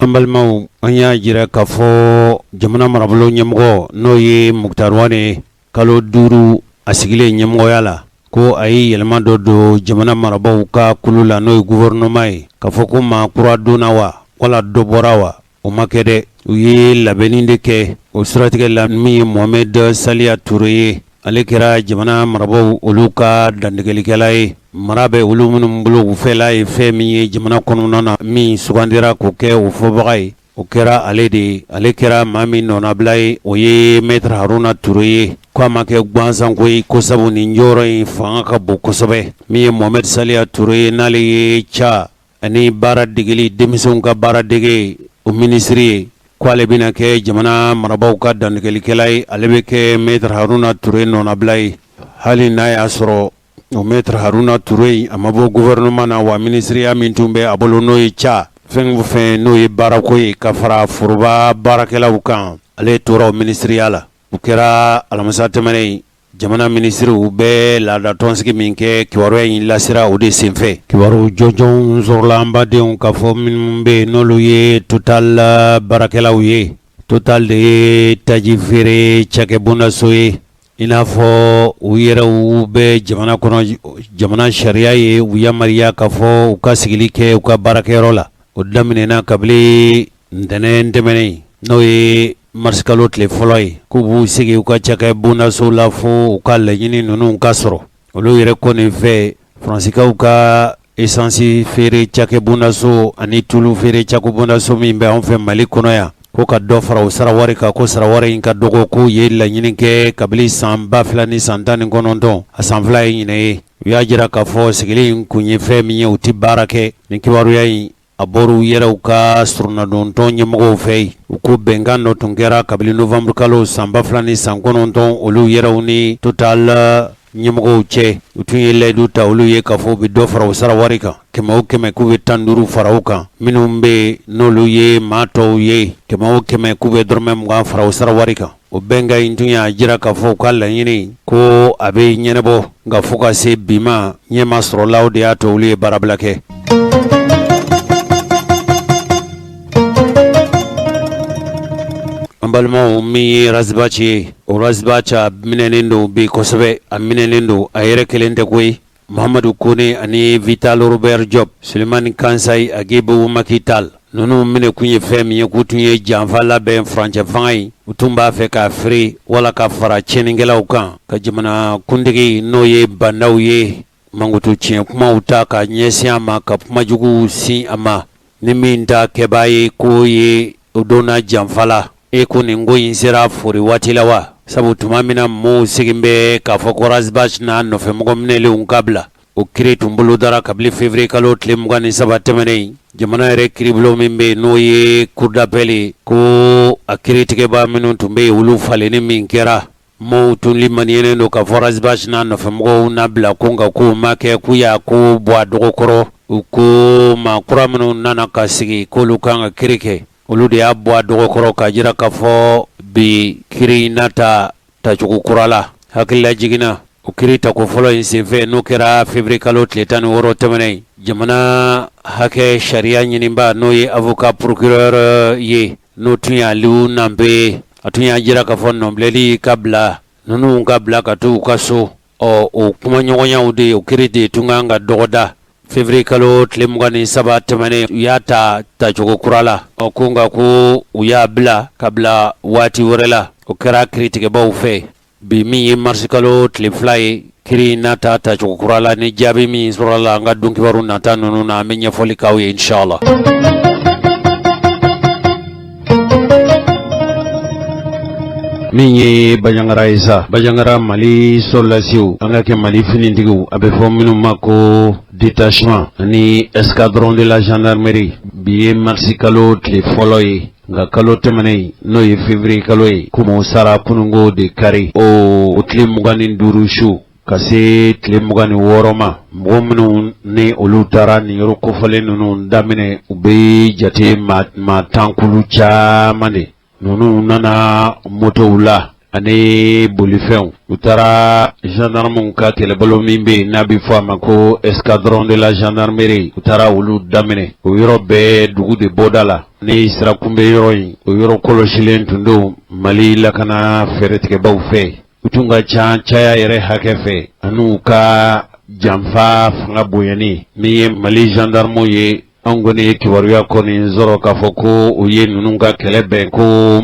An balimaw an y'a jira k'a fɔ jamana marabolo ɲɛmɔgɔ n'o ye Moctar Ouane ye kalo 5 a sigilen ɲɛmɔgɔya la ko a ye yɛlɛma dɔ don jamana marabaaw ka kulu la n'o ye gouvernement ye k'a fɔ ko maa kura donna wa wala dɔ bɔra wa O ma kɛ dɛ u ye labɛnni de kɛ o siratigɛ la min ye Mohamed Saliya Ture ye ale kɛra jamana marabaaw olu ka dantigɛlikɛla ye mara bɛ olu minnu bolo u fɛla ye fɛn min ye jamana kɔnɔna na min sugandira k'o kɛ o fɔbaga ye o kɛra ale de ye ale kɛra maa min nɔnabila ye o ye Maître Haruna Ture ye ko a ma kɛ gansanko ye ko sabu nin jɔyɔrɔ in fanga ka bon kosɛbɛ min ye Mohamed Saliya Ture ye n'ale ye ca ani baara degeli denmisɛnw ka baara dege o minisiri ye ko ale bɛna kɛ jamana marabaaw ka dantigɛlikɛla ye ale bɛ kɛ Maître Haruna Ture nɔnabila ye. Hali n'a y'a sɔrɔ o maître Haruna Ture in, a ma bɔ gouvernement na wa, minisiriya min tun bɛ a bolo, n'o ye ca fɛn o fɛn n'o ye baarako ye ka fara foroba baarakɛlaw kan, ale tora o minisiriya la. O kɛra alamisa tɛmɛnen, jamana minisiriw bɛ laada tɔnsigi min kɛ, kibaruya in lasera o de senfɛ. Kibaru jɔnjɔn sɔrɔla an badenw k'a fɔ minnu bɛ yen n'olu ye Total baarakɛlaw ye. Total de ye taji feere cakɛbondaso ye. I n'a fɔ u yɛrɛw bɛ jamana kɔnɔ, jamana sariya ye u yamaruya k'a fɔ u ka sigili kɛ u ka baarakɛyɔrɔ la. O daminɛna kabini ntɛnɛn tɛmɛnen, n'o ye marisikalo tile fɔlɔ ye, k'u b'u sigi u ka cakɛbondaso la fo u ka laɲini ninnu ka sɔrɔ. Olu yɛrɛ kɔni fɛ, Faransikaw ka esansi feere cakɛbondaso ani tulu feere cakɛbondaso min bɛ an fɛ Mali kɔnɔ yan, ko ka dɔ fara u sara wari kan, ko sara wari in ka dɔgɔ. K'u ye laɲini kɛ kabini san 2019, a san 2 ye ɲinɛ ye. U y'a jira k'a fɔ sigili in kun ye fɛn min ye, u tɛ baara kɛ. Ni kibaruya in a bɔra u yɛrɛw ka soronadɔntɔn ɲɛmɔgɔw fɛ yen. U ko bɛnkan dɔ tun kɛra kabini novembre kalo san 2009 olu yɛrɛw ni Total ɲɛmɔgɔw cɛ. U tun ye layidu ta olu ye k'a fɔ u bɛ dɔ fara u sara wari kan, 100 o 100 k'u bɛ 15 fara u kan. Minnu bɛ yen n'olu ye maa tɔw ye, 100 o 100 k'u bɛ dɔrɔmɛ 20 fara u sara wari kan. O bɛnkan in tun y'a jira k'a fɔ u ka laɲini ko a bɛ ɲɛnabɔ, nka fo ka se bi ma, ɲɛ ma sɔrɔla. O de y'a to olu ye baarabila kɛ. An balimaw, min ye Ras Bath ye, o Ras Bath a minɛnen don bi kosɛbɛ, a minɛnen don, a yɛrɛ kelen tɛ koyi. Mahamadu Kone ani Vital Robert Diop, Sulemani Kansayi, Agibu Makital, ninnu minɛ kun ye fɛn min ye, k'u tun ye janfa labɛn furancɛ fanga in, u tun b'a fɛ k'a firi wala ka fara tiɲɛnikɛlaw kan, ka jamana kuntigi n'o ye Bah N'Daw ye mankutu tiɲɛ kumaw ta ka ɲɛsin a ma, ka kuma juguw sin a ma. Ni min ta kɛbaa ye k'o ye o donna janfa la. E ko nin ko in sera fori waati la wa? Sabu tuma min na mɔɔw segin bɛ k'a fɔ ko Ras Bath n'a nɔfɛmɔgɔ minɛlenw ka bila, o kiri tun bolodara kabini février kalo tile 23 tɛmɛnen. Jamana yɛrɛ kiribulon min bɛ yen n'o ye cour d'appel ye, ko a kiritigɛbaa minnu tun bɛ yen, olu falenni min kɛra, maaw tun limaniyalen don k'a fɔ Ras Bath n'a nɔfɛmɔgɔw na bila, ko nka k'o ma kɛ, k'u y'a ko bɔ a dɔgɔkɔrɔ. U ko maa kura minnu nana ka sigi k'olu kan ka kiri kɛ, olu de y'a bɔ a dɔgɔkɔrɔ k'a jira k'a fɔ bi kiri in na ta tacogo kura la. Hakilila jiginna, o kiri tako fɔlɔ in senfɛ, n'o kɛra février kalo tile 16 tɛmɛnen, jamana hakɛ sariya ɲininba, n'o ye avocat procureur ye, n'o tun ye Aliou Nampé ye, a tun y'a jira k'a fɔ nɔbilɛli ka bila, ninnu ka bila ka to u ka so. Ɔ, o kumaɲɔgɔnyaw de, o kiri de tun kan ka dɔgɔda février kalo tile 23 tɛmɛnen. U y'a ta tacogo kura la. Ɔ, ko nka ko u y'a bila ka bila waati wɛrɛ la. O kɛra kiritigɛbaw fɛ. Bi min ye marisi kalo tile 2 ye, kiri na ta tacogo kura la. Ni jaabi min sɔrɔla an ka don kibaru nata ninnu na, an bɛ ɲɛfɔli k'aw ye inshallah. Min ye Bandiagara ye sa, Bandiagara Mali sɔrɔdasiw, an ka kɛ Mali finitigiw, a bɛ fɔ minnu ma ko détachement ani escadron de la gendarmerie, bi ye marisi kalo tile fɔlɔ ye, nka kalo tɛmɛnen, n'o ye février kalo ye, komi sara kununko de kari, o tile 25 su ka se tile 26 ma, mɔgɔ minnu ni olu taara nin yɔrɔ kofɔlen ninnu daminɛ, u bɛ jate maa tankulu caman de. Ninnu nana motow la ani bolifɛnw. U taara gendarmew ka kɛlɛbolo min bɛ yen n'a bɛ fɔ a ma ko escadron de la gendarmerie, u taara olu daminɛ o yɔrɔ bɛɛ dugu de bɔda la ni sirakunbɛ yɔrɔ in. O yɔrɔ kɔlɔsilen tun don Mali lakana fɛɛrɛtigɛbaw fɛ. U tun ka ca caya yɛrɛ hakɛ fɛ, an'u ka janfa fanga bonyani. Min ye Mali gendarmew ye, an kɔni ye kibaruya kɔni sɔrɔ k'a fɔ ko u ye ninnu ka kɛlɛ bɛn, ko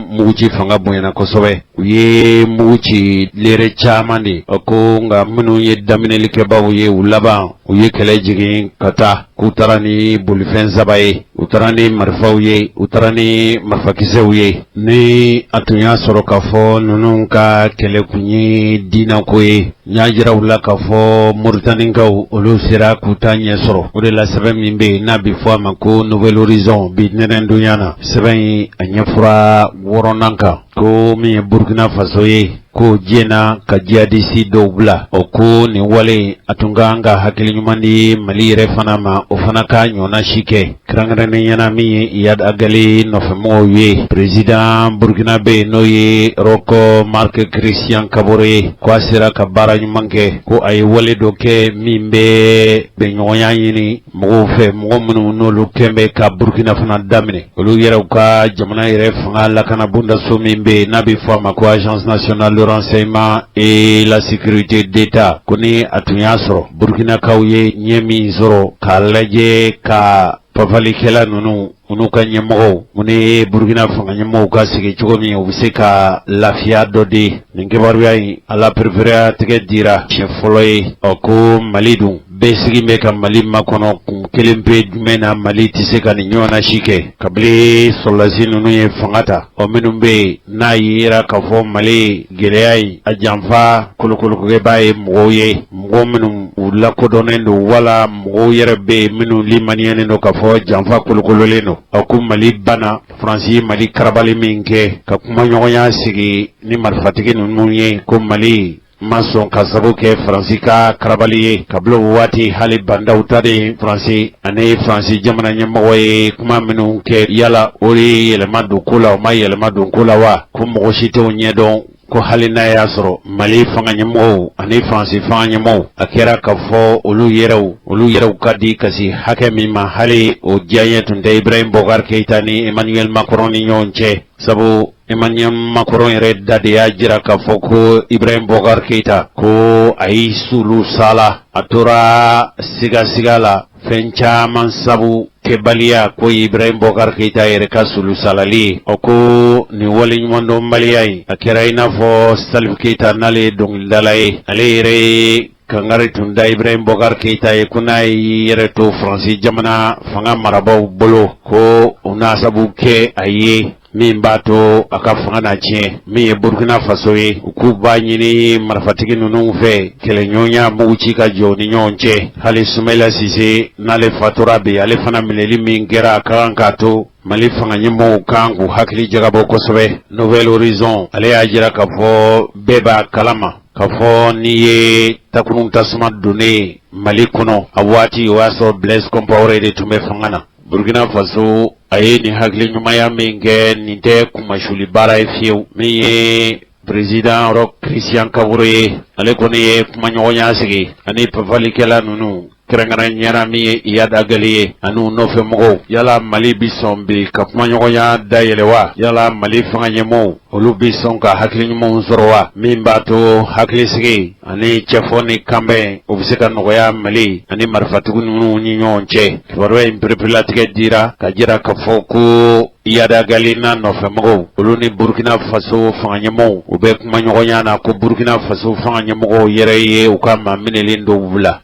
muguci fanga bonyana kosɛbɛ. U ye mugu ci lɛrɛ caman de ko, nka minnu ye daminɛlikɛbaw ye, u laban u ye kɛlɛ jigin ka taa. K'u taara ni bolifɛn saba ye, u taara ni marifaw ye, u taara ni marifakisɛw ye. Ni a tun y'a sɔrɔ k'a fɔ ninnu ka kɛlɛ kun ye diinɛko ye, n y'a jira u la k'a fɔ Moritanikaw, olu sera k'u ta ɲɛ sɔrɔ. O de la, sɛbɛn min bɛ yen n'a bɛ fɔ a ma ko Nouvel Horizon, bi ntɛnɛndonya na, sɛbɛn in a ɲɛfɔra wɔɔrɔnan kan. Ko min ye Burkina Faso ye, ko diɲɛna ka jihadisi dɔw bila. O ko nin wale a tun ka kan ka hakili ɲuman di Mali yɛrɛ fana ma, o fana ka ɲɔgɔnna si kɛ. Kɛrɛnkɛrɛnnenya na min ye Iyad Ag Ghali nɔfɛmɔgɔw ye, président burkinabé n'o ye Roch Marc Christian Kabore ye, ko a sera ka baara ɲuman kɛ, ko a ye wale dɔ kɛ min bɛ bɛnɲɔgɔnya ɲini mɔgɔw fɛ, mɔgɔ minnu n'olu kɛn bɛ ka Burkina fana daminɛ, olu yɛrɛw ka jamana yɛrɛ fanga lakana bondaso min bɛ yen n'a bɛ fɔ a ma ko Agence nationale de renseignement et la sécurité d'État, ko ni a tun y'a sɔrɔ Burkinakaw ye ɲɛ min sɔrɔ k'a lajɛ ka pafalikɛla ninnu u ka ɲɛmɔgɔw u ni Burukina fanga ɲɛmɔgɔw ka sigi cogo min, u bɛ se ka lafiya dɔ di. Nin kibaruya in, a la pereperelatigɛ dira siɲɛ fɔlɔ ye. Ɔ ko Mali dun bɛɛ sigi bɛ ka Mali makɔnɔ kun kelen pe jumɛn na Mali tɛ se ka nin ɲɔgɔnna si kɛ kabini sɔrɔdasi ninnu ye fanga ta? Ɔ minnu bɛ yen n'a yera k'a fɔ Mali gɛlɛya in a janfa kolokolokɛbaa ye mɔgɔw ye, mɔgɔ minnu u lakodɔnnen don, wala mɔgɔw yɛrɛ bɛ yen minnu limaniyalen don k'a fɔ janfa kolokololen don. A ko Mali banna Faransi ye Mali karabali min kɛ ka kumaɲɔgɔnya sigi ni marifatigi ninnu ye, ko Mali ma sɔn ka sabu kɛ Faransi ka karabali ye. Kabini o waati, hali Bah N'Daw ta de Faransi ani Faransi jamana ɲɛmɔgɔ ye kuma minnu kɛ, yala o ye yɛlɛma don ko la, o ma yɛlɛma don ko la wa? Ko mɔgɔ si t'o ɲɛdɔn. Ko hali n'a y'a sɔrɔ Mali fanga ɲɛmɔgɔw ani Faransi fanga ɲɛmɔgɔw, a kɛra k'a fɔ olu yɛrɛw ka di ka se hakɛ min ma, hali o diyaɲɛ tun tɛ Ibrahim Boubacar Keïta ni Emmanuel Macron ni ɲɔgɔn cɛ, sabu Emmanuel Macron yɛrɛ da de y'a jira k'a fɔ ko Ibrahim Boubacar Keïta, ko a y'i sulu sala, a tora sigasiga la fɛn caman sabu kɛbaliya, ko Ibrahim Boubacar Keïta yɛrɛ ka sulu salali ye. O ko nin waleɲumandɔnbaliya in, a kɛra i n'a fɔ Salif Keïta, n'ale ye dɔnkilidala ye, ale yɛrɛ ye kangari tun da Ibrahim Boubacar Keïta ye ko n'a y'i yɛrɛ to Faransi jamana fanga marabaaw bolo, ko u n'a sabu kɛ a ye min b'a to a ka fanga na tiɲɛ. Min ye Burkina Faso ye, u k'u b'a ɲini marifatigi ninnu fɛ kɛlɛɲɔgɔnya mugu ci ka jɔ ni ɲɔgɔn cɛ. Hali Soumaïla Cissé, n'ale fatura bi, ale fana minɛli min kɛra, a ka kan k'a to Mali fanga ɲɛmɔgɔw kan k'u hakili jagabɔ kosɛbɛ. Nouvel Horizon, ale y'a jira k'a fɔ bɛɛ b'a kalama k'a fɔ n'i ye takurun tasuma donnen Mali kɔnɔ, a waati o y'a sɔrɔ Blaise Compaoré de tun bɛ fanga na. Burkina Faso, a ye nin hakili ɲumanya min kɛ, nin tɛ kunmasuli baara ye fiyewu. Min ye président Roch Christian Kaboré ye, ale kɔni ye kumaɲɔgɔnya sigi ani pafalikɛla ninnu, kɛrɛnkɛrɛnyara min ye Iyad Ag Ghali ye ani u nɔfɛ mɔgɔw. Yala Mali bi sɔn bi ka kumaɲɔgɔnya dayɛlɛ wa? Yala Mali fanga ɲɛmɔgɔw, olu bi sɔn ka hakili ɲumanw sɔrɔ wa, min b'a to hakilisigi ani cɛfɔ ni kanbɛn, o bɛ se ka nɔgɔya Mali ani marifatigi ninnu ni ɲɔgɔn cɛ? Kibaruya in pereperelatigɛ dira ka jira k'a fɔ ko Iyad Ag Ghali n'a nɔfɛmɔgɔw, olu ni Burkina Faso fanga ɲɛmɔgɔw, u bɛ kumaɲɔgɔnya na, ko Burkina Faso fanga ɲɛmɔgɔw yɛrɛ ye u ka maa minɛlen dɔw bila.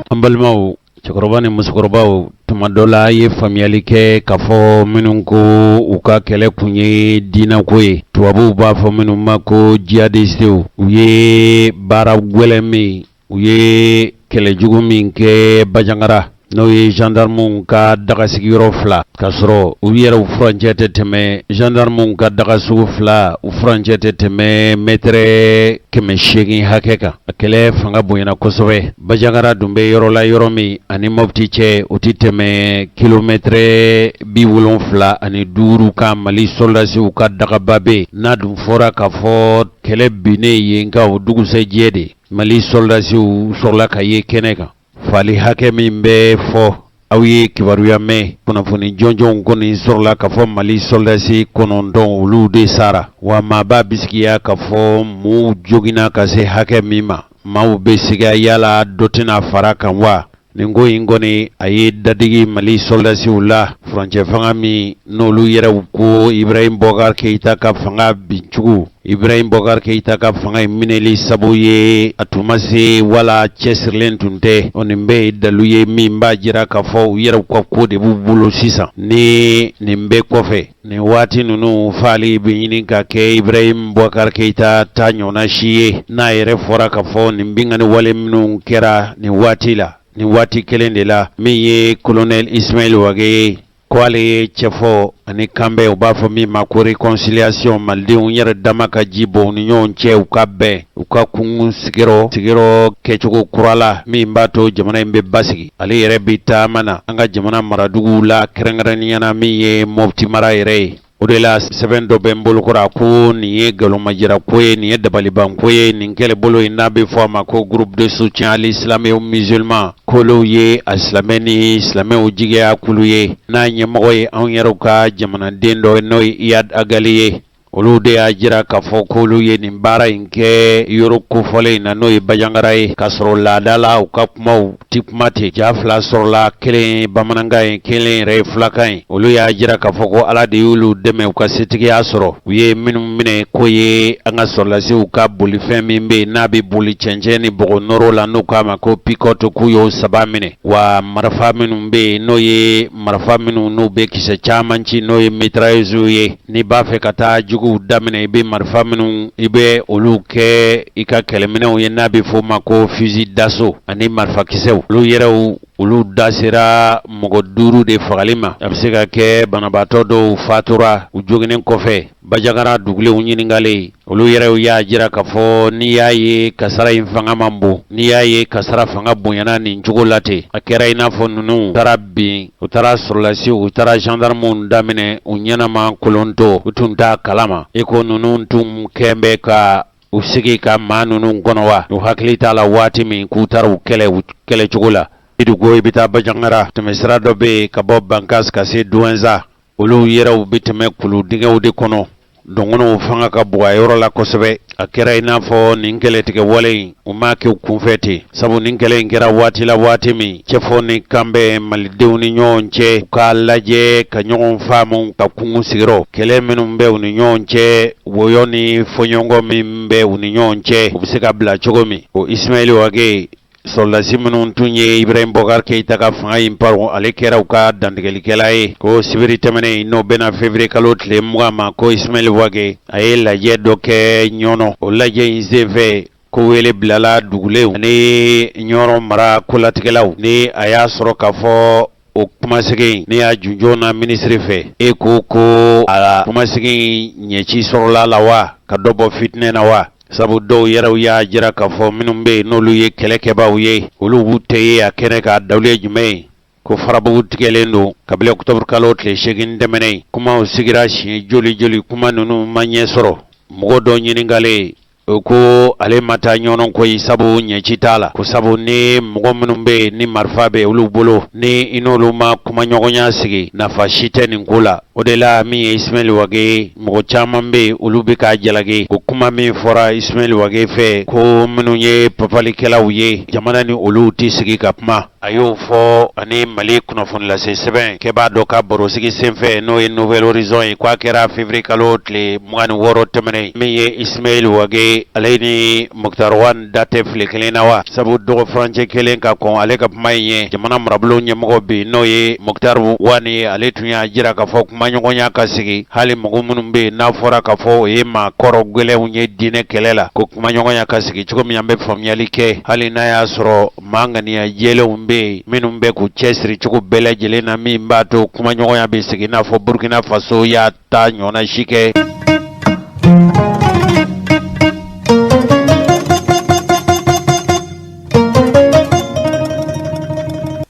An balimaw, cɛkɔrɔba ni musokɔrɔbaw, tuma dɔ la a ye faamuyali kɛ k'a fɔ minnu ko u ka kɛlɛ kun ye diinɛko ye, tubabuw b'a fɔ minnu ma ko jihadistew, u ye baara gɛlɛn min, u ye kɛlɛjugu min kɛ Bandiagara, n'o ye gendarmew ka dagasigiyɔrɔ fila, k'a sɔrɔ u yɛrɛ furancɛ tɛ tɛmɛ, gendarmew ka dagasugu fila, u furancɛ tɛ tɛmɛ mɛtɛrɛ 800 hakɛ kan. A kɛlɛ fanga bonyana kosɛbɛ. Bandiagara dun bɛ yɔrɔ la, yɔrɔ min ani Mopti cɛ, o tɛ tɛmɛ kilomɛtɛrɛ 75 kan. Mali sɔrɔdasiw ka dagaba bɛ n'a dun fɔra k'a fɔ kɛlɛ binnen yen kan, o dugusɛjɛ de Mali sɔrɔdasiw sɔrɔla ka ye kɛnɛ kan. Fali hakɛ min bɛ fɔ, aw ye kibaruya mɛn, kunnafoni jɔnjɔnw kɔni sɔrɔla k'a fɔ Mali sɔrɔdasi 9, olu de sara. Wa maaba bisigiya k'a fɔ maaw joginna ka se hakɛ min ma, maaw bɛ siga yala dɔ tɛna fara kan wa? Nin ko in kɔni a ye dadigi Mali sɔrɔdasiw la furancɛ fanga min n'olu yɛrɛw ko Ibrahim Boubacar Keïta ka fanga bincogo Ibrahim Boubacar Keïta ka fanga in minɛli sabu ye a tun ma se wala cɛsirilen tun tɛ o nin bɛɛ ye dalu ye min b'a jira k'a fɔ u yɛrɛw ka ko de b'u bolo sisan ni nin bɛɛ kɔfɛ Nin waati ninnu faali bɛ ɲini ka kɛ Ibrahim Boubacar Keïta ta ɲɔgɔnna si ye n'a yɛrɛ fɔra k'a fɔ nin binkanni wale minnu kɛra nin waati la nin waati kelen de la min ye colonel Ismaël Wagué ye ko ale ye cɛfɔ ani kanbɛn u b'a fɔ min ma ko réconciliation malidenw yɛrɛ dama ka ji bɔn u ni ɲɔgɔn cɛ u ka bɛn u ka kun sigiyɔrɔ kɛcogo kura la min b'a to jamana in bɛ basigi ale yɛrɛ bɛ taama na an ka jamana maraduguw la kɛrɛnkɛrɛnnenya na min ye Mopti mara yɛrɛ ye o de la sɛbɛn dɔ bɛ n bolokɔrɔ a ko nin ye nkalonmajira ko ye nin ye dabalibanko ye nin kɛlɛbolo in n'a bɛ fɔ a ma ko groupe de soutien à l'islam et aux musulmans k'olu ye a silamɛ ni silamɛw jigiya kulu ye n'a ɲɛmɔgɔ ye anw yɛrɛw ka jamanaden dɔ ye n'o ye Iyad Ag Ghali ye Olu de y'a jira k'a fɔ k'olu ye nin baara in kɛ yɔrɔ kofɔlen in na n'o ye Bajangara ye k'a sɔrɔ laada la u ka kumaw ti kuma ten ja fila sɔrɔla kelen ye bamanankan ye kelen yɛrɛ ye fulakan ye olu y'a jira k'a fɔ ko Ala de y'olu dɛmɛ u ka setigiya sɔrɔ u ye minnu minɛ k'o ye an ka sɔrɔdasiw ka bolifɛn min bɛ yen n'a bɛ boli cɛncɛn ni bɔgɔ nɔrɔ la n'u k'a ma ko pick-up k'u y'o saba minɛ wa marifa minnu bɛ yen n'o ye marifa minnu n'u bɛ kisɛ caman ci n'o ye mitrailleuses ye n'i b'a fɛ ka taa juguw daminɛ i bɛ marifa minnu i bɛ olu kɛ i ka kɛlɛminɛnw ye n'a bɛ f'o ma ko fusil d'assaut ani marifakisɛw olu yɛrɛw olu da sera mɔgɔ duuru de fagali ma a bɛ se ka kɛ banabaatɔ dɔw fatura u joginnen kɔfɛ Bajangara dugulenw ɲininkalen olu yɛrɛw y'a jira k'a fɔ n'i y'a ye kasara in fanga man bon n'i y'a ye kasara fanga bonyana nin cogo la ten a kɛra i n'a fɔ ninnu taara bin u taara sɔrɔlasiw u taara gendarmew daminɛ u ɲɛnama kolonto u tun t'a kalama i ko ninnu tun kɛn bɛ ka u sigi ka maa ninnu kɔnɔ wa u hakili t'a la waati min k'u taara u kɛlɛ u kɛlɛcogo la i ko i bɛ taa Bajangara tɛmɛsira dɔ bɛ yen ka bɔ Bankas ka se Douentza olu yɛrɛw bɛ tɛmɛ kulu dingɛw de kɔnɔ dɔgɔnɔw fanga ka bon a yɔrɔ la kosɛbɛ a kɛra i n'a fɔ nin kɛlɛtigɛ wale in u m'a kɛ u kunfɛ ten sabu nin kɛlɛ in kɛra waati la waati min cɛfɔ ni kanbɛn malidenw ni ɲɔgɔn cɛ u k'a lajɛ ka ɲɔgɔn faamu ka kungo sigiyɔrɔ kɛlɛ minnu bɛ u ni ɲɔgɔn cɛ wɔyɔ ni fɔɲɔgɔnkɔ min bɛ u ni ɲɔgɔn cɛ u bɛ se ka bila cogo min o Ismaël Wagué Sɔrɔdasi minnu tun ye Ibrahim Boubacar Keïta ka fanga in paron ale kɛra u ka dantigɛlikɛla ye ko sibiri tɛmɛnen n'o bɛnna février kalo tile 20 ma ko Ismaël Wagué a ye lajɛ dɔ kɛ Ɲɔnɔ o lajɛ in senfɛ ko wele bilala dugulenw ani Ɲɔrɔ mara kolatigɛlaw ni a y'a sɔrɔ k'a fɔ o kumasegin ne y'a junjɔ na minisiri fɛ e ko ko a kumasegin ɲɛci sɔrɔla la wa ka dɔ bɔ fitinɛ na wa sabu dɔw yɛrɛw y'a jira k'a fɔ minnu bɛ yen n'olu ye kɛlɛkɛbaaw ye olu b'u tɛ ye a kɛnɛ kan dalu ye jumɛn ye ko farabugu tigɛlen don kabini octobre kalo tile 8 tɛmɛnen kumaw sigira siɲɛ joli joli kuma ninnu ma ɲɛ sɔrɔ mɔgɔ dɔ ɲininkalen o ko ale ma taa Ɲɔnɔ koyi sabu ɲɛci t'a la ko sabu ni mɔgɔ minnu bɛ yen ni marifa bɛ olu bolo ni i n'olu ma kumaɲɔgɔnya sigi nafa si tɛ nin ko la o de la min ye Ismaël Wagué mɔgɔ caman bɛ yen olu bɛ k'a jalaki ko kuma min fɔra Ismaël Wagué fɛ ko minnu ye papalikɛlaw ye jamana ni olu tɛ sigi ka kuma a y'o fɔ ani Mali kunnafonilase sɛbɛn kɛbaa dɔ ka barosigi senfɛ n'o ye Nouvel Horizon ye k'a kɛra février kalo tile 26 tɛmɛnen min ye Ismaël Wagué ale ni Moctar Ouane da tɛ file kelen na wa sabu dɔgɔ furancɛ kelen ka kɔn ale ka kuma in ye jamana marabolo ɲɛmɔgɔ bi n'o ye Moctar Ouane ye ale tun y'a jira k'a fɔ kumaɲɔgɔnya ka sigi hali mɔgɔ minnu bɛ yen n'a fɔra k'a fɔ o ye maa kɔrɔ gɛlɛnw ye diinɛ kɛlɛ la ko kumaɲɔgɔnya ka sigi cogo min an bɛ faamuyali kɛ hali n'a y'a sɔrɔ maa ŋaniya jɛlenw bɛ yen minnu bɛ k'u cɛsiri cogo bɛɛ lajɛlen na min b'a to kumaɲɔgɔnya bɛ sigi n'a fɔ Burkina Faso y'a ta ɲɔgɔnna si kɛ.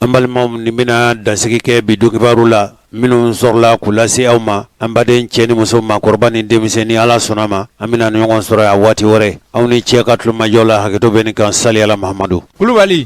An balimaw nin bɛna dansigi kɛ bi donkibaru la minnu sɔrɔla k'u lase aw ma an baden cɛ ni muso maakɔrɔba ni denmisɛnnin Ala sɔnna ma an bɛna ɲɔgɔn sɔrɔ yan waati wɛrɛ aw ni cɛ ka tulomajɔ la hakɛto bɛ nin kan sali ala Mahamadu Kulubali.